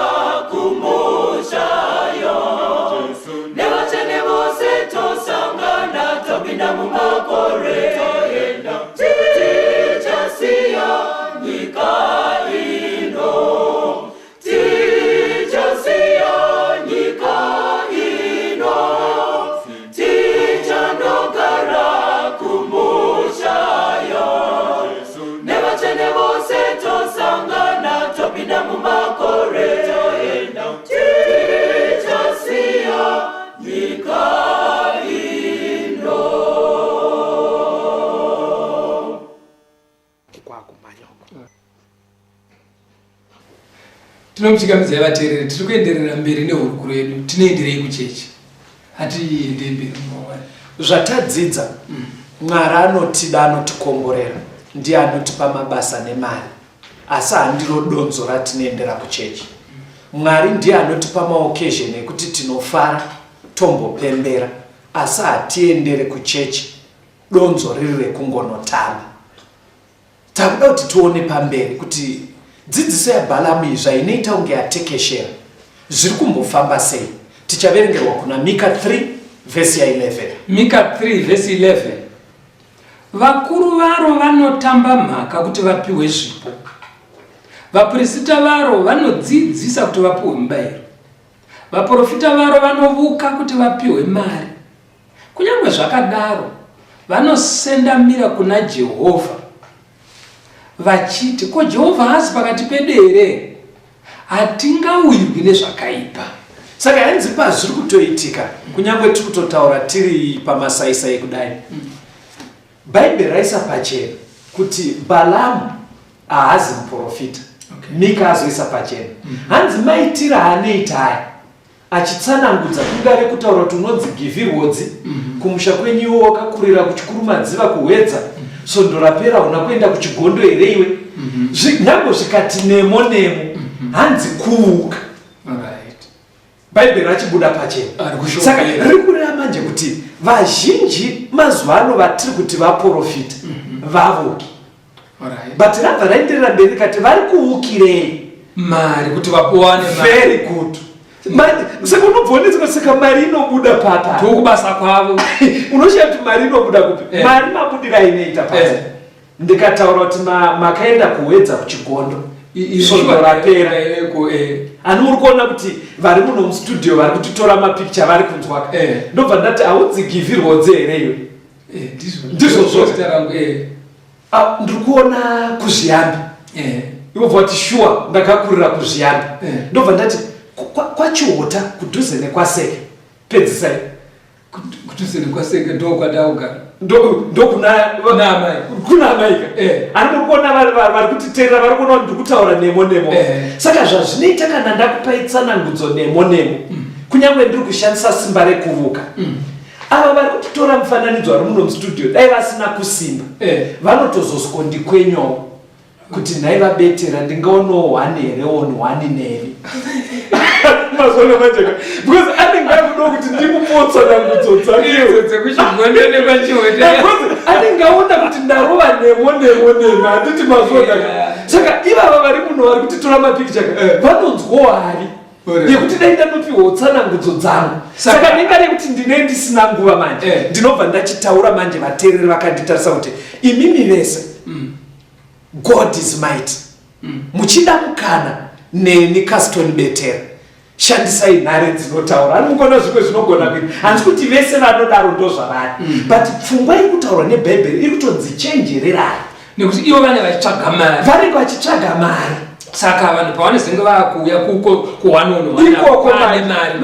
kumushayo. Nevatsvene vose tosangana, topinda mumakore toenda. Tichasiya nyika ino. Tichasiya nyika ino, tichandogara kumushayo. Nevatsvene vose tosangana, topinda mumakore toenda. Tichasiya nyika ino. Tinomuchingamidzai vateereri, tiri kuenderera mberi nehurukuro yedu. Tinoenderei kuchechi? Hatiendei mberi mumawani. Zvatadzidza, Mwari anotida, anotikomborera, ndiye anotipa mabasa nemari, asi handiro donzo ratinoendera kuchechi. Mwari ndiye anotipa maoccasion ekuti tinofara. Tombopembera asi hatiendere kuchechi donzvo riri rekungonotamba. Takuda kuti tione pamberi kuti dzidziso yaBhalamu iyi zvainoita kunge yatekeshera zviri kumbofamba sei. Tichaverengerwa kuna Mika 3 vhesi ya 11. Mika 3 vhesi 11 Vakuru varo vanotamba mhaka kuti vapiwe zvipo, vapirisita varo vanodzidzisa kuti vapiwe mubayiro, vaprofita varo vanovuka kuti vapiwe mari. Kunyange zvakadaro, vanosendamira kuna Jehovha vachiti, Ko Jehovha haasi pakati pedu here? Hatingawirwi nezvakaipa. Saka hanzi pazviri kutoitika, kunyange tiri kutotaura tiri pamasaisai kudai, Bhaibheri raisa pachena kuti Balamu haazi muprofita. Mika azoisa pachena. Hanzi maitiro aanoita aya achitsanangudza kungave kutaura kuti unonzi Givhi Rwodzi mm -hmm. kumusha kwenyu iwe wakakurira kuChikurumadziva kuHwedza mm -hmm. svondo rapera hauna kuenda kuChigondo here iwe mm -hmm. nyange zvikati nemo nemo mm -hmm. hanzi kuuka right. Bhaibheri rachibuda pachena saka riri kureva manje kuti vazhinji mazuva ano vatiri kuti vaporofita mm -hmm. vavuki but rabva raenderera mberi rikati vari kuukirei mari kuti vapuwane very good saka unobva saka mari inobuda papa ndokubasa kwavo unoshaya kuti mari inobuda kupi eh. Mari mabudira inoita pasi eh. Ndikataura kuti makaenda kuhwedza kuchigondo svondo rapera eh. Ani muri kuona kuti vari muno mustudio vari kutitora mapicture vari kunzwaka ndobva ndati haudzigivhirwodze here iwe ndizvozvo Ah, ndiri kuona kuzviyambi eh. Ivo bva vati shuwa ndakakurira kuzviyambi eh. Ndobva ndati kwachihota kudhuze nekwaseke pedzisai kudhuze nekwaseke ndokwandakugara ndokuna amaika eh. Ani muri kuona vari kutiteerera vari kuona kuti ndiri kutaura nemo nemo Saka zvazvinoita kana ndakupai tsanangudzo nemo nemo Kunyange ndiri kushandisa simba rekuvuka Ava vari kutitora mufananidzo vari muno mustudio dai vasina kusimba eh. Vanotozoswondikwenyawo kuti nhai vabetera ndingaonawo one here on one nevi mazona manje because anenge akudawo kuti ndimupotsa nangudzo dzakedzekuchigonenemachihote anenge aona kuti ndarova nemo nemo nemo handiti mazona saka ivava vari muno vari kutitora mapikicha eh. Vanonzwawo hari yekuti dai ndanopiwawo tsanangudzo dzangu saka ndinga rekuti ndine ndisina nguva manje eh. Ndinobva ndachitaura manje vateereri vakanditarisa kuti imimi vese God is mighty Muchida mukana neni Caston Betera shandisai nhare dzinotaura ani mukona zvimwe zvinogona kuita handisi kuti vese vanodaro ndozvavari mm. But pfungwa iri kutaurwa nebhaibheri iri kutonzi chenjererai nekuti ivo vane vachitsvaga mari vanenge vachitsvaga mari Saka vanhu pavanozenge vakuuya kuko kuwanonoikoko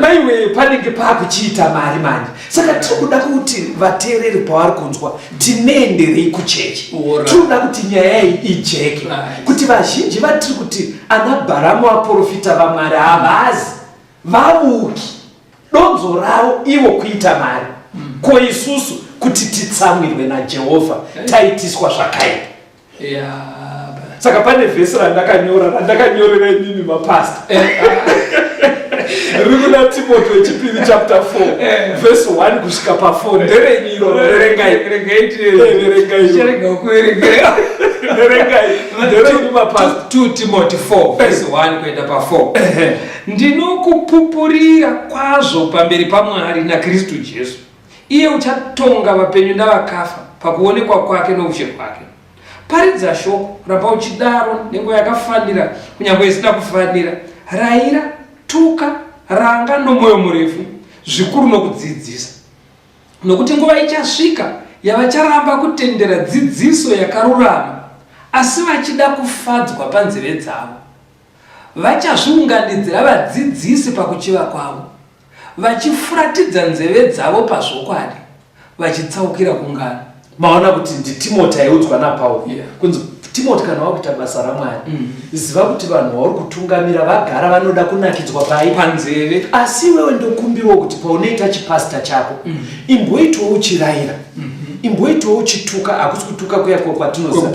maiwe panenge pakuchiita mari manje saka tiri kuda kuti vateereri pavari kunzwa tinoenderei kuchechi tiri kuda kuti nyaya iyi ijeke kuti vazhinji vatiri kuti ana Bharamu vaprofita vamwari havazi vavuki donzo ravo ivo kuita mari mm. Ko isusu kuti titsamwirwe naJehovha taitiswa zvakaipa Saka pane vhesi randakanyora randakanyorera imimi mapasta eh. riri kuna Timoti wechipiri chapter 4 eh. vhesi 1 kusvika pa4 nderenyu iro verengai verengai mapasta 2 Timoti 4 vhesi 1 kuenda pa4 Ndinokupupurira kwazvo pamberi paMwari naKristu Jesu iye uchatonga vapenyu navakafa pakuonekwa kwake noushe hwake. Paridza shoko, ramba uchidaro nenguva yakafanira kunyange isina kufanira. Raira, tuka, ranga nomwoyo murefu, zvikuru nokudzidzisa. Nokuti nguva ichasvika yavacharamba kutendera dzidziso yakarurama, asi vachida kufadzwa panzeve dzavo. Vachazviunganidzira vadzidzisi pakuchiva kwavo, vachifuratidza nzeve dzavo pazvokwadi, vachitsaukira kungano. Maona kuti ndiTimoti aiudzwa naPauro kunzi Timoti kana wakuita basa raMwari ziva kuti vanhu vauri kutungamira vagara vanoda kunakidzwa pai panzeve asi iwewe ndokumbirawo kuti paunoita chipasita chako imboitawo uchirayira imboitawo uchituka hakusi kutuka kuya kwatinoziva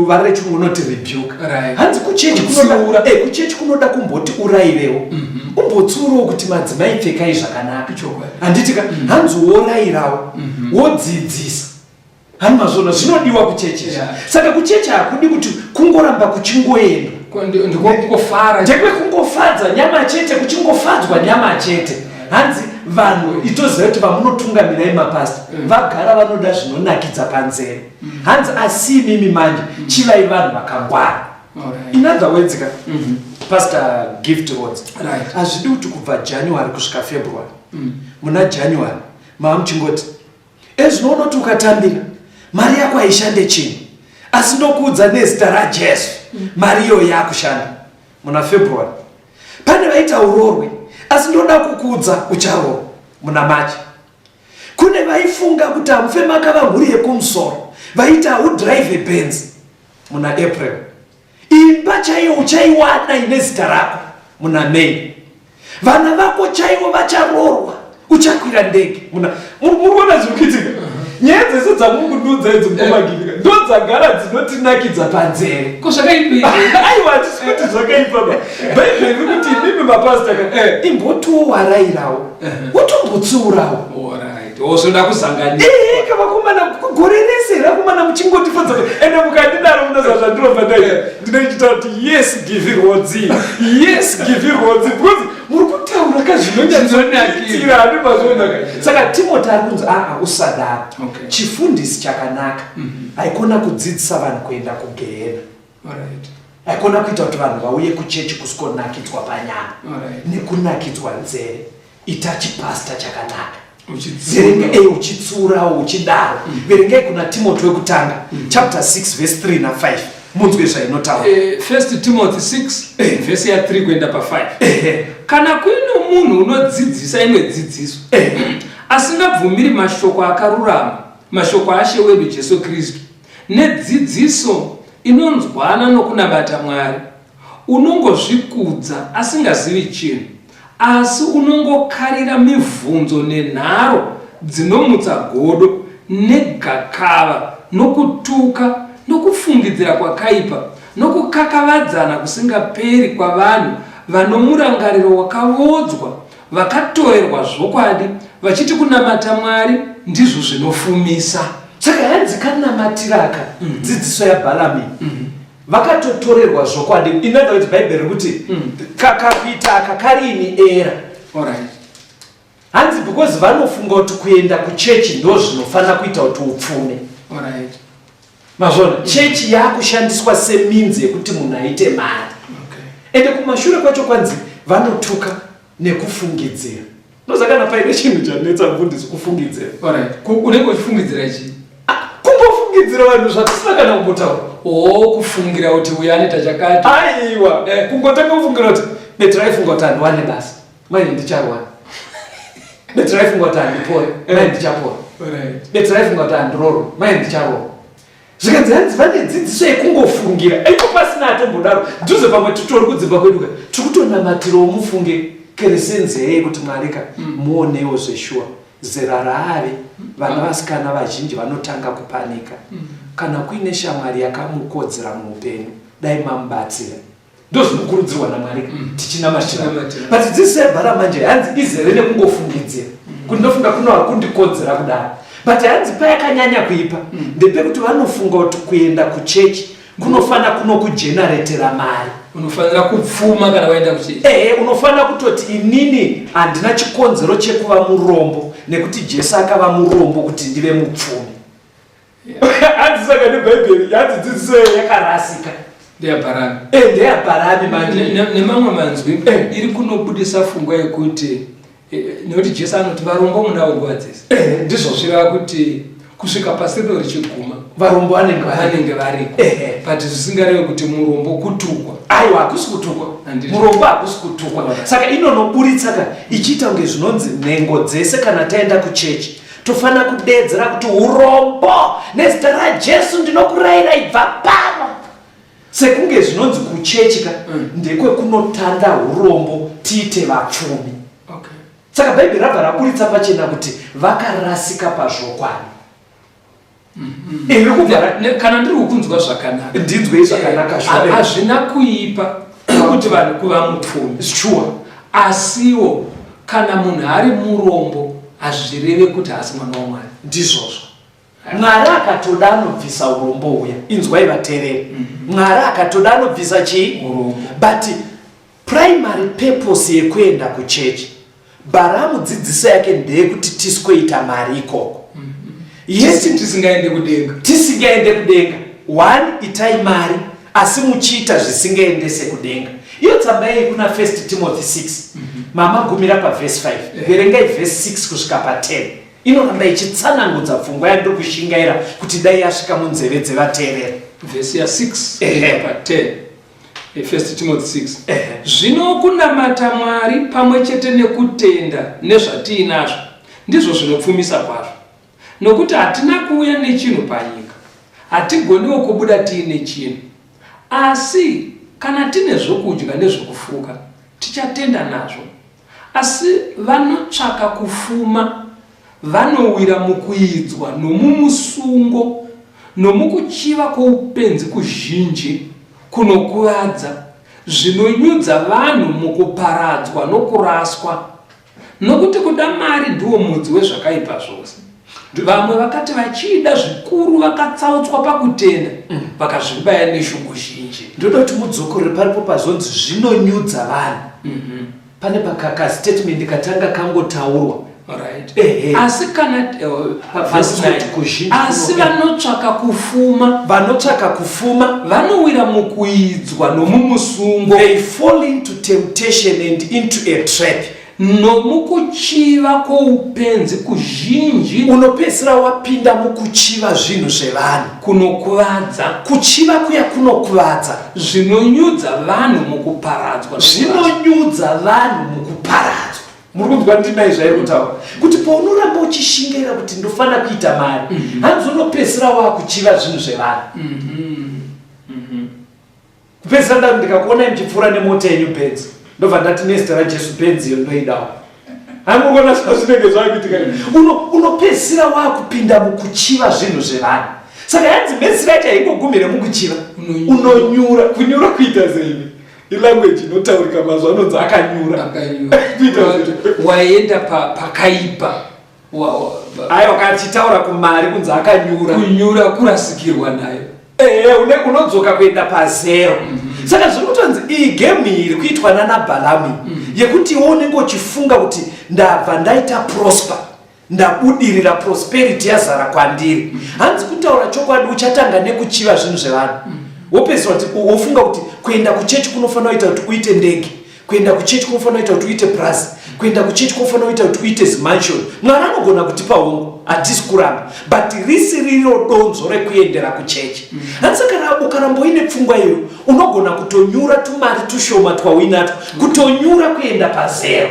vara rechirungu unoti rebuke hanzi kuchechi kunoda, eh, kuchechi kunoda kumboti urayirewo mm -hmm. Umbotsiurawo kuti madzimai pfekai zvakanaka. Handiti ka? Hanzi worayirawo, wodzidzisa. Hani mazvona zvinodiwa kuchechi izvi. Saka kuchechi hakudi kuti kungoramba kuchingoendwa. Ndikokungofara. Ndekwekungofadza nyama chete, kuchingofadzwa nyama chete. Hanzi vanhu itoziva kuti vamunotungamirai mapasta vagara vanoda zvinonakidza panzeve. Hanzi asi imimi manje chivai vanhu vakangwara. In other words ka, Pastor Gift Rhodes, hazvidi kuti kubva January kusvika February. Muna January mava muchingoti Ezvino unoti ukatambira mari yako haishande chinhu, asi ndokuudza nezita raJesu mari iyoyo yakushanda muna February. Pane vaita urorwe, asi ndoda kukuudza ucharoorwa muna March. Kune vaifunga kuti hamufe makava mhuri yekumusoro, vaiti haudrive Benz muna April. Imba chaiyo uchaiwana ine zita rako muna May. Vana vako chaivo vacharoorwa, uchakwira ndege muna. Muri kuona zviri kuitika? Nyaya dzese dzamuri kundiudza idzi mukoma Givika ndodzagara dzinotinakidza panzeve. Ko zvakaipa? Aiwa, hatisi kuti zvakaipa ba. Bhaibheri riri kuti imimi mapastor ka, imbotiwo warairawo, wotombotsiurawo. Alright. Wozoda kuzanganisa. Ehe, ka vakomana, gore rese here vakomana muchingotifadza. Ende mukandidaro munoziva zvandinobva ndaita. Ndinochitaura kuti yes, give Rhodzi. Yes, give Rhodzi. Because muri kutaura ka zvinonyatsoitira handi mazviona ka. Saka Timothy ari kunzi aa usadaro. Chifundisi chakanaka haikona kudzidzisa vanhu kuenda kugehena. Haikona kuita kuti vanhu vauye kuchechi kusikonakidzwa panyama nekunakidzwa nzeve. Ita chipasta chakanaka. Verenga uchitsiurawo uchidaro. Verengai kuna Timothy wekutanga chapter 6 verse 3 na 5 munzwe zvainotaura. First Timothy 6 verse ya 3 kuenda pa 5. Kana kuine munhu unodzidzisa imwe dzidziso asingabvumiri mashoko akarurama, mashoko aShe wedu Jesu Kristu, nedzidziso inonzwana nokunamata Mwari, unongozvikudza asingazivi chinhu, asi unongokarira mivhunzo nenharo dzinomutsa godo, negakava, nokutuka, nokufungidzira kwakaipa, nokukakavadzana kusingaperi kwavanhu vanomurangariro wakavodzwa, vakatorerwa zvokwadi, vachiti kunamata Mwari ndizvo zvinofumisa. Saka hanzi kanamatira aka dzidziso yaBhalami vakatotorerwa zvokwadi. In other words, Bhaibheri riri kuti kakuita aka karini era. Hanzi because vanofunga kuti kuenda kuchechi ndo zvinofanira kuita kuti upfume. Mazvona, chechi yakushandiswa seminzi yekuti munhu aite mari. Ende kumashure kwacho kwanzi vanotuka nekufungidzira. Ndoza kana paine chinhu chanetsa mufundisi kufungidzira. Unenge uchifungidzira chii? Kungofungidzira vanhu zvatisina kana kumbotaura. Oh, kufungira kuti uyu anoita chakati. Aiwa, kungotanga kufungira kuti Petro aifunga kuti handiwane basa, manje ndichawana. Petro aifunga kuti handipore, manje ndichapora. Petro aifunga kuti handiroorwe, manje ndicharoorwa. Zvikanzi hanzi vane dzidziso yekungofungira ipo pasina atombodaro. Dhuze pamwe titori kudzimba kwedu ka, tiri kutonamatirawo mufunge keresenzi yeye kuti Mwari ka muonewo zveshuwa zera raave vana vasikana vazhinji vanotanga kupanika. Kana kuine shamwari yakamukodzera muupenyu dai mamubatsira. Ndozvinokurudzirwa naMwari tichinamatira. But dzidziso yabhara manje hanzi izere nekungofungidzira kuti ndofunga kuno hakundikodzera kudaro. But hanzi payakanyanya kuipa ndepekuti vanofunga kuti kuenda kuchechi kunofana kunokujenaretera mari. Unofanira kupfuma kana waenda kuchechi. Ehe, unofanira kutoti inini handina chikonzero chekuva murombo nekuti Jesu akava murombo kuti ndive mupfumi. Hanzi saka neBhaibheri hanzi dzidziso iyo yakarasika. NdeyaBharami. NdeyaBharami manje. Nemamwe manzwi iri kunobudisa pfungwa yekuti nekuti Jesu anoti varombo munavo nguva dzese. Ndizvo. Zvireva kuti kusvika pasi rino richiguma varombo vanenge variko. But zvisingarevi kuti murombo kutukwa. Aiwa, hakusi kutukwa. Murombo hakusi kutukwa. Saka inonoburitsa ka ichiita kunge zvinonzi nhengo dzese kana taenda kuchechi tofanira kudeedzera kuti urombo nezita raJesu ndinokurayira ibva pano. Sekunge zvinonzi kuchechi ka ndekwekunotanda urombo tiite vapfumi. Saka Bhaibheri rabva raburitsa pachena kuti vakarasika pazvokwadi. Iri kubva ra- Kana ndiri kukunzwa zvakanaka. Ndinzwei zvakanaka, sure. Hazvina kuipa kuti vanhu kuva mupfumi. Sure. Asiwo kana munhu ari murombo hazvireve kuti haasi mwana waMwari. Ndizvozvo. Mwari akatoda anobvisa urombo huya. Inzwai vateereri. Mwari akatoda anobvisa chii? Urombo. But primary purpose yekuenda kuchechi, Bharamu dzidziso yake ndeyekuti tisikoita mari ikoko. Yes, Tisingaende kudenga. Tisingaende kudenga. One, itai mari asi muchiita zvisingaendese kudenga. Iyo tsamba iyi kuna 1 Timothy 6. Mama gumira pavhesi 5. Verengai vhesi 6 kusvika pa10. Inoramba ichitsanangudza pfungwa yandiri kushingaira kuti dai yasvika munzeve dzevateereri. Vhesi ya 6 pa10. 1 Timothy 6. Zvino kunamata Mwari pamwe chete nekutenda nezvatiinazvo ndizvo zvinopfumisa kwazvo. Nokuti hatina kuuya nechinhu panyika, hatigoniwo kubuda tiine chinhu. Asi kana tine zvokudya nezvokufuka, tichatenda nazvo. Asi vanotsvaka kufuma vanowira mukuidzwa nomumusungo nomukuchiva kwoupenzi kuzhinji kunokuvadza, zvinonyudza vanhu mukuparadzwa nokuraswa. Nokuti kuda mari ndiwo mudzi wezvakaipa zvose. Vamwe vakati vachiida zvikuru vakatsautswa pakutenda, vakazvibaya neshungu zhinji. Ndoda kuti mudzokorore paripo pazonzi zvinonyudza vanhu. Pane pakastatement katanga kangotaurwa. Right. Ehe. Asi kana verse Kuti 9, kuzhinji asi vanotsvaka kufuma Vanotsvaka kufuma, vanowira mukuidzwa nomumusungo they fall into temptation and into a trap. Nomukuchiva kwoupenzi kuzhinji. Unopedzisira wapinda mukuchiva zvinhu zvevanhu. Kunokuvadza. Kuchiva kuya kunokuvadza. Zvinonyudza vanhu mukuparadzwa. Zvinonyudza vanhu mukuparadzwa. Muri kunzwa ndima zvairi kutaura kuti paunoramba uchishingaira kuti ndofanira kuita mari, hanzi unopedzisira wakuchiva zvinhu zvevanhu. Kupedzisira ndati ndikakuonai muchipfuura nemota yenyu Benz, ndobva ndati nezita raJesu Benz iyo ndoidawo. Hamurikuona zvazvinenge zvakuitika. Unopedzisira wakupinda mukuchiva zvinhu zvevanhu. Saka yanzi mhedzisira yacho haingogumire mukuchiva. Unonyura. Unonyura. Kunyura kuita sei? Ilanguage inotaurika mazuva anonzi akanyura. Akanyura. Kuita sei? Waenda pakaipa. Aiwa, kana tichitaura kumari kunzi akanyura. Kunyura kurasikirwa nayo. Ehe, unodzoka kuenda pazero. Saka zviri kutonzi iyi game iyi iri kuitwa nana Bhalamu yekuti iwe unenge uchifunga kuti ndabva ndaita prosper, ndabudirira, prosperity yazara kwandiri. Hanzi kutaura chokwadi uchatanga nekuchiva zvinhu zvevanhu. Wopedzisira kuti wofunga kuti kuenda kuchechi kunofanira kuita kuti uite ndege, kuenda kuchechi kunofanira kuita kuti uite purazi, kuenda kuchechi kunofanira kuita kuti uite zimansion. Mwari anogona kutipa hongu, hatisi kuramba, but risi riro donzo rekuendera kuchechi. Hanzi kana ukaramba uine pfungwa iyoyo unogona kutonyura tumari tushoma twauinatwo, kutonyura kuenda pazero.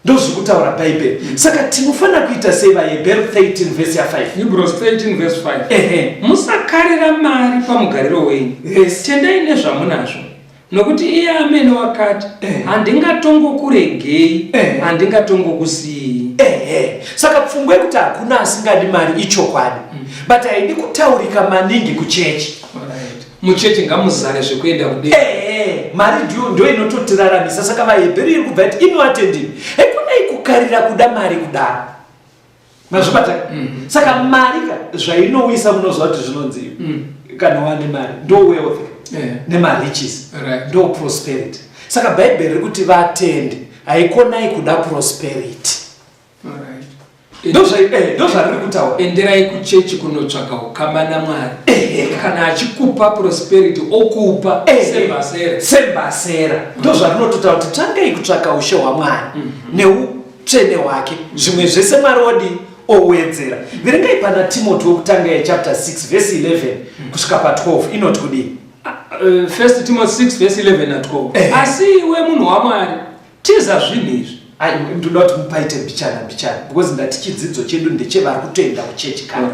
Ndozviri kutaura Bhaibheri. Saka tinofanira kuita sei? VaHebheru 13 vhesi ya 5. Hebrews 13 verse 5. Ehe. Musakarira mari pamugariro wenyu. Tendai nezvamunazvo, nokuti iye amene wakati, handingatongokuregei, handingatongokusiyii. Ehe, saka pfungwa yekuti hakuna asingadi mari ichokwadi, but haidi kutaurika maningi kuchechi. Alright. Muchechi ngamuzare zvekuenda kudenga. Ehe, mari ndiyo inototiramisa. Saka vaHebheru iri kubva iti imi vatendini, haikonai kukarira kuda mari kudaro. Mazvibata? Saka mari ka zvainouyisa, munoziva kuti zvinonzi kana wane mari ndo wealth nemariches, ndo prosperity. Saka Bhaibheri riri kuti vatendi haikonai kuda prosperity. Alright. Ndozvariri kutaura. Enderai kuchechi kunotsvaga ukama naMwari. Kana achikupa prosperity, okupa sembasera. Sembasera. Ndozvarinototaura kuti tsvangai kutsvaka ushe hwaMwari neutsvene hwake, zvimwe zvese Mwari wodi owedzera. Verengai pana Timoti wokutanga yechapter 6 vhesi 11 kusvika pa12, inoti kudii? 1 Timothy 6 verse 11 na 12. Asi iwe munhu waMwari, tiza zvinhu izvi. Ai, ndoda kuti mupaite mbichana mbichana because ndati chidzidzo chedu ndechevari kutoenda kuchechi kare.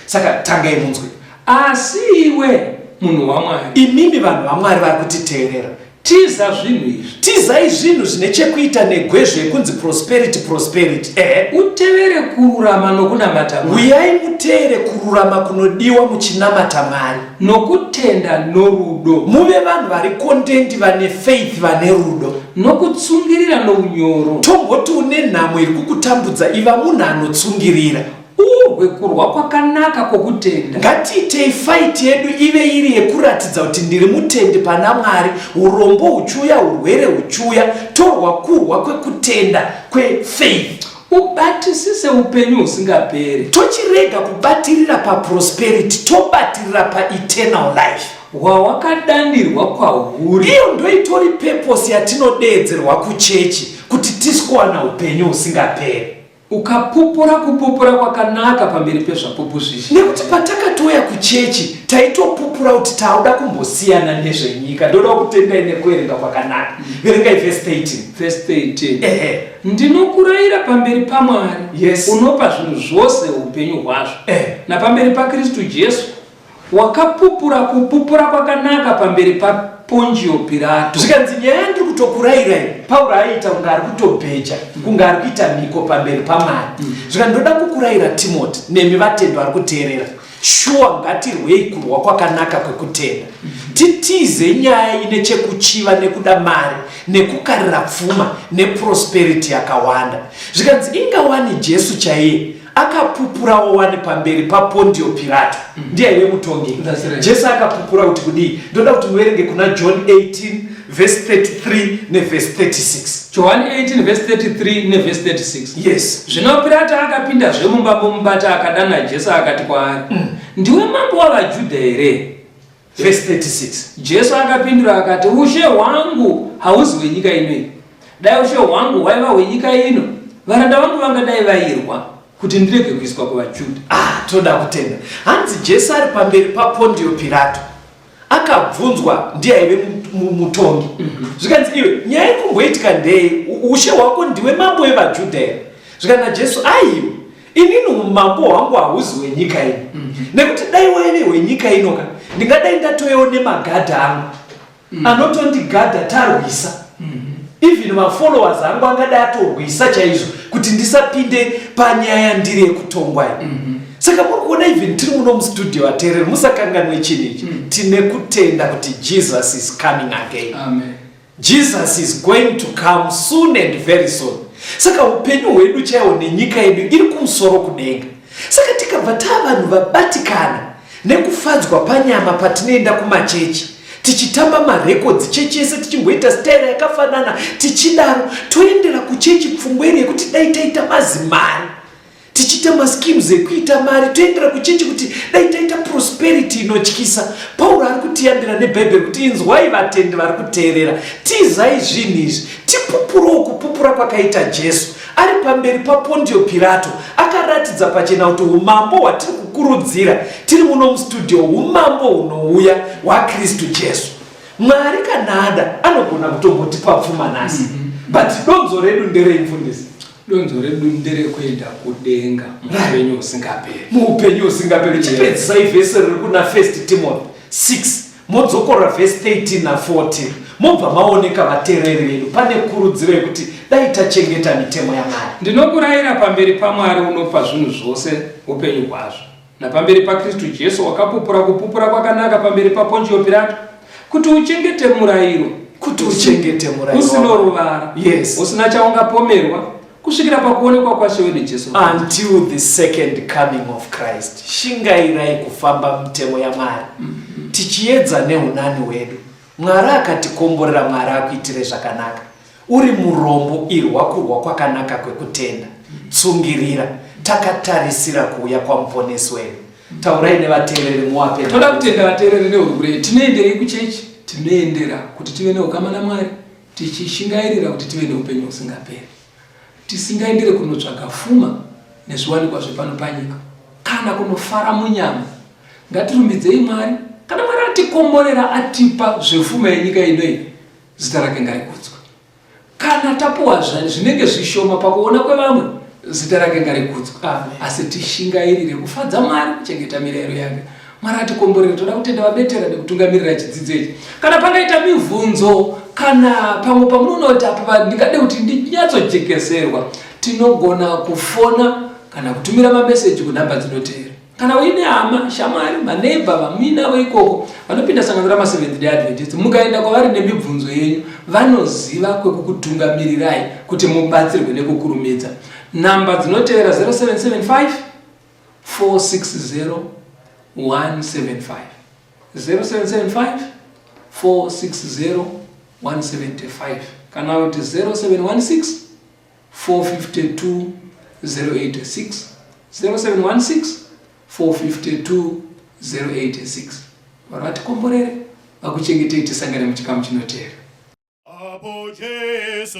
Saka tangai munzwe. Asi iwe munhu waMwari, Imimi vanhu vaMwari vari kutiteerera, Tiza zvinhu izvi. Tizai zvinhu zvine chekuita negwezvo yekunzi prosperity prosperity. Ehe. Utevere kururama nokunamata Mwari. Uyai muteere kururama kunodiwa muchinamata Mwari. Nokutenda norudo. Muve vanhu vari content vane faith vane rudo. Nokutsungirira nounyoro. Tomboti une nhamo iri kukutambudza iva munhu anotsungirira. Urwe kurwa kwakanaka kwokutenda. Ngatiitei fight yedu ive iri yekuratidza kuti ndiri mutendi pana Mwari, urombo huchiuya, urwere huchiuya, torwa kurwa kwekutenda kwefaith. Ubatisise upenyu husingaperi. Tochirega kubatirira paprosperity, tobatirira paeternal life. Hwawakadanirwa kwahuri. Iyo ndoitori purpose yatinodeedzerwa kuchechi kuti tisikuwana upenyu husingaperi. Ukapupura kupupura kwakanaka pamberi pezvapupu zvizhinji. Nekuti patakatouya kuchechi taitopupura kuti tauda kumbosiyana nezvenyika. Ndoda kutendai nekuverenga kwakanaka. Verengai verse 13. Verse 13. Ehe. Ndinokurayira pamberi paMwari Yes. unopa zvinhu zvose upenyu hwazvo Eh. napamberi paKristu Jesu Wakapupura kupupura kwakanaka pamberi paPonjio Pirato. Zvikanzi nyaya yandiri kutokurayira iyi, Pauro aiita kunge ari kutobheja, kunge ari kuita mhiko pamberi paMwari. Zvikanzi ndoda kukurayira Timoti, nemi vatendi vari kuteerera, shuwa ngatirwei kurwa kwakanaka kwekutenda. Titize nyaya ine chekuchiva nekuda mari, nekukarira pfuma, neprosperity yakawanda. Zvikanzi inga wani Jesu chaiye akapupurawo wani pamberi papondio pirato mm. ndiye aive mutongi right. Jesu akapupura kuti kudii? Ndoda kuti muverenge kuna John 18 vhesi 33 nevhesi 36. John 18 vhesi 33 nevhesi 36. Yes. Zvino Pirato akapindazve mumba momubata akadana Jesu akati kwaari, Ndiwe mambo wavaJudha here? Verse 36. Jesu akapindura akati, Ushe hwangu hauzi hwenyika ino iyi. Dai ushe hwangu hwaiva hwenyika ino, varanda vangu vangadai vairwa kuti ndirege kuiswa kuvaJudha. Ah, toda kutenda. Hanzi Jesu ari pamberi paPondio Pirato akabvunzwa ndiye aive mutongi. Zvikanzi iwe, nyaya iri kumboitika ndei? Ushe hwako ndiwe mambo wevaJudha here? Zvikanzi naJesu, aiwa. Inini umambo hwangu hauzi hwenyika ino. Nekuti dai waive hwenyika ino ka, ndingadai ndatovewo nemagadha angu anotondigadha tarwisa. Even mafollowers angu angadai atorwisa chaizvo kuti ndisapinde panyaya ndiri yekutongwa iyi. Saka muri kuona even tiri muno mustudio vateereri musakanganwe chinhu ichi. Tine kutenda kuti Jesus is coming again. Amen. Jesus is going to come soon and very soon. Saka upenyu hwedu chaiwo nenyika yedu iri kumusoro kudenga. Saka tikabva taa vanhu vabatikana nekufadzwa panyama patinoenda kumachechi tichitamba marekodzi chechi yese tichimboita style yakafanana tichidaro toendera kuchechi pfungwa iri yekuti dai taita mazimari tichiita maschemes ekuita mari toendera kuchechi kuti dai taita prosperity inotyisa. Pauro ari kutiyambira nebhaibheri kuti inzwai vatendi vari kuteerera, tizai zvinhu izvi, tipupurewo kupupura kwakaita Jesu. Ari pamberi paPondio Pirato akaratidza pachena kuti umambo hwatiri kukurudzira tiri muno mustudio umambo hunouya hwaKristu Jesu. Mwari kana ada anogona kutombotipa pfuma nhasi, but donzo redu nderei mfundisi? Donzo redu nderekuenda kudenga muupenyu husingaperi. Muupenyu husingaperi. Chipedzisai vhesi riri kuna 1 Timothy 6 modzokorora vhesi 13 na 14 mobva maoneka vateereri vedu pane kurudziro yekuti dai tachengeta mitemo yaMwari. Ndinokurayira pamberi paMwari unopa zvinhu zvose upenyu hwazvo, napamberi paKristu Jesu wakapupura kupupura kwakanaka pamberi paPontio Pirato, kuti uchengete murayiro, kuti uchengete murayiro usino ruvara, Yes. usina chaungapomerwa, kusvikira pakuonekwa kwaShe wedu Jesu Kristu. Until the second coming of Christ. Shingairai kufamba mutemo yaMwari, tichiedza neunani hwedu. Mwari akatikomborera, Mwari akuitire zvakanaka. Uri murombo, irwa kurwa kwakanaka kwekutenda. Tsungirira, takatarisira kuuya kwaMuponesi wedu. Taurai nevateereri muwape. Toda kutenda vateereri nehurukuro iyi. Tinoenderei kuchechi? Tinoendera kuti tive neukama naMwari, tichishingairira kuti tive neupenyu husingaperi. Tisingaendere kunotsvaga fuma nezviwanikwa zvepano panyika kana kunofara munyama. Ngatirumbidzei Mwari. Kana Mwari atikomborera atipa zvefuma yenyika ino iyi, zita rake ngarikudzwe. Kana tapuwa zvinenge zvishoma pakuona kwevamwe, zita rake ngarikudzwe. Asi tishingairire kufadza Mwari, kuchengeta mirayiro yake. Mwari atikomborere. Toda kutenda vabetera nekutungamirira chidzidzo ichi. Kana pangaita mibvunzo Kana pamwe pamunoona kuti apa ndingade kuti ndinyatsojekeserwa, tinogona kufona kana kutumira mameseji kunhamba dzinoteera. Kana uine hama, shamwari, maneighbor vamuinavo ikoko vanopinda sangano ramaSeventh Day Adventist, mukaenda kwavari nemibvunzo yenyu, vanoziva kwekukutungamirirai kuti mubatsirwe nekukurumidza. Nhamba dzinotevera 0775 460 175, 0775 460 175, kana kuti 0716 452 086, 0716 452 086. Vari vatikomborere, vakuchengetei, tisangane muchikamu chinoteera. Apo Jesu.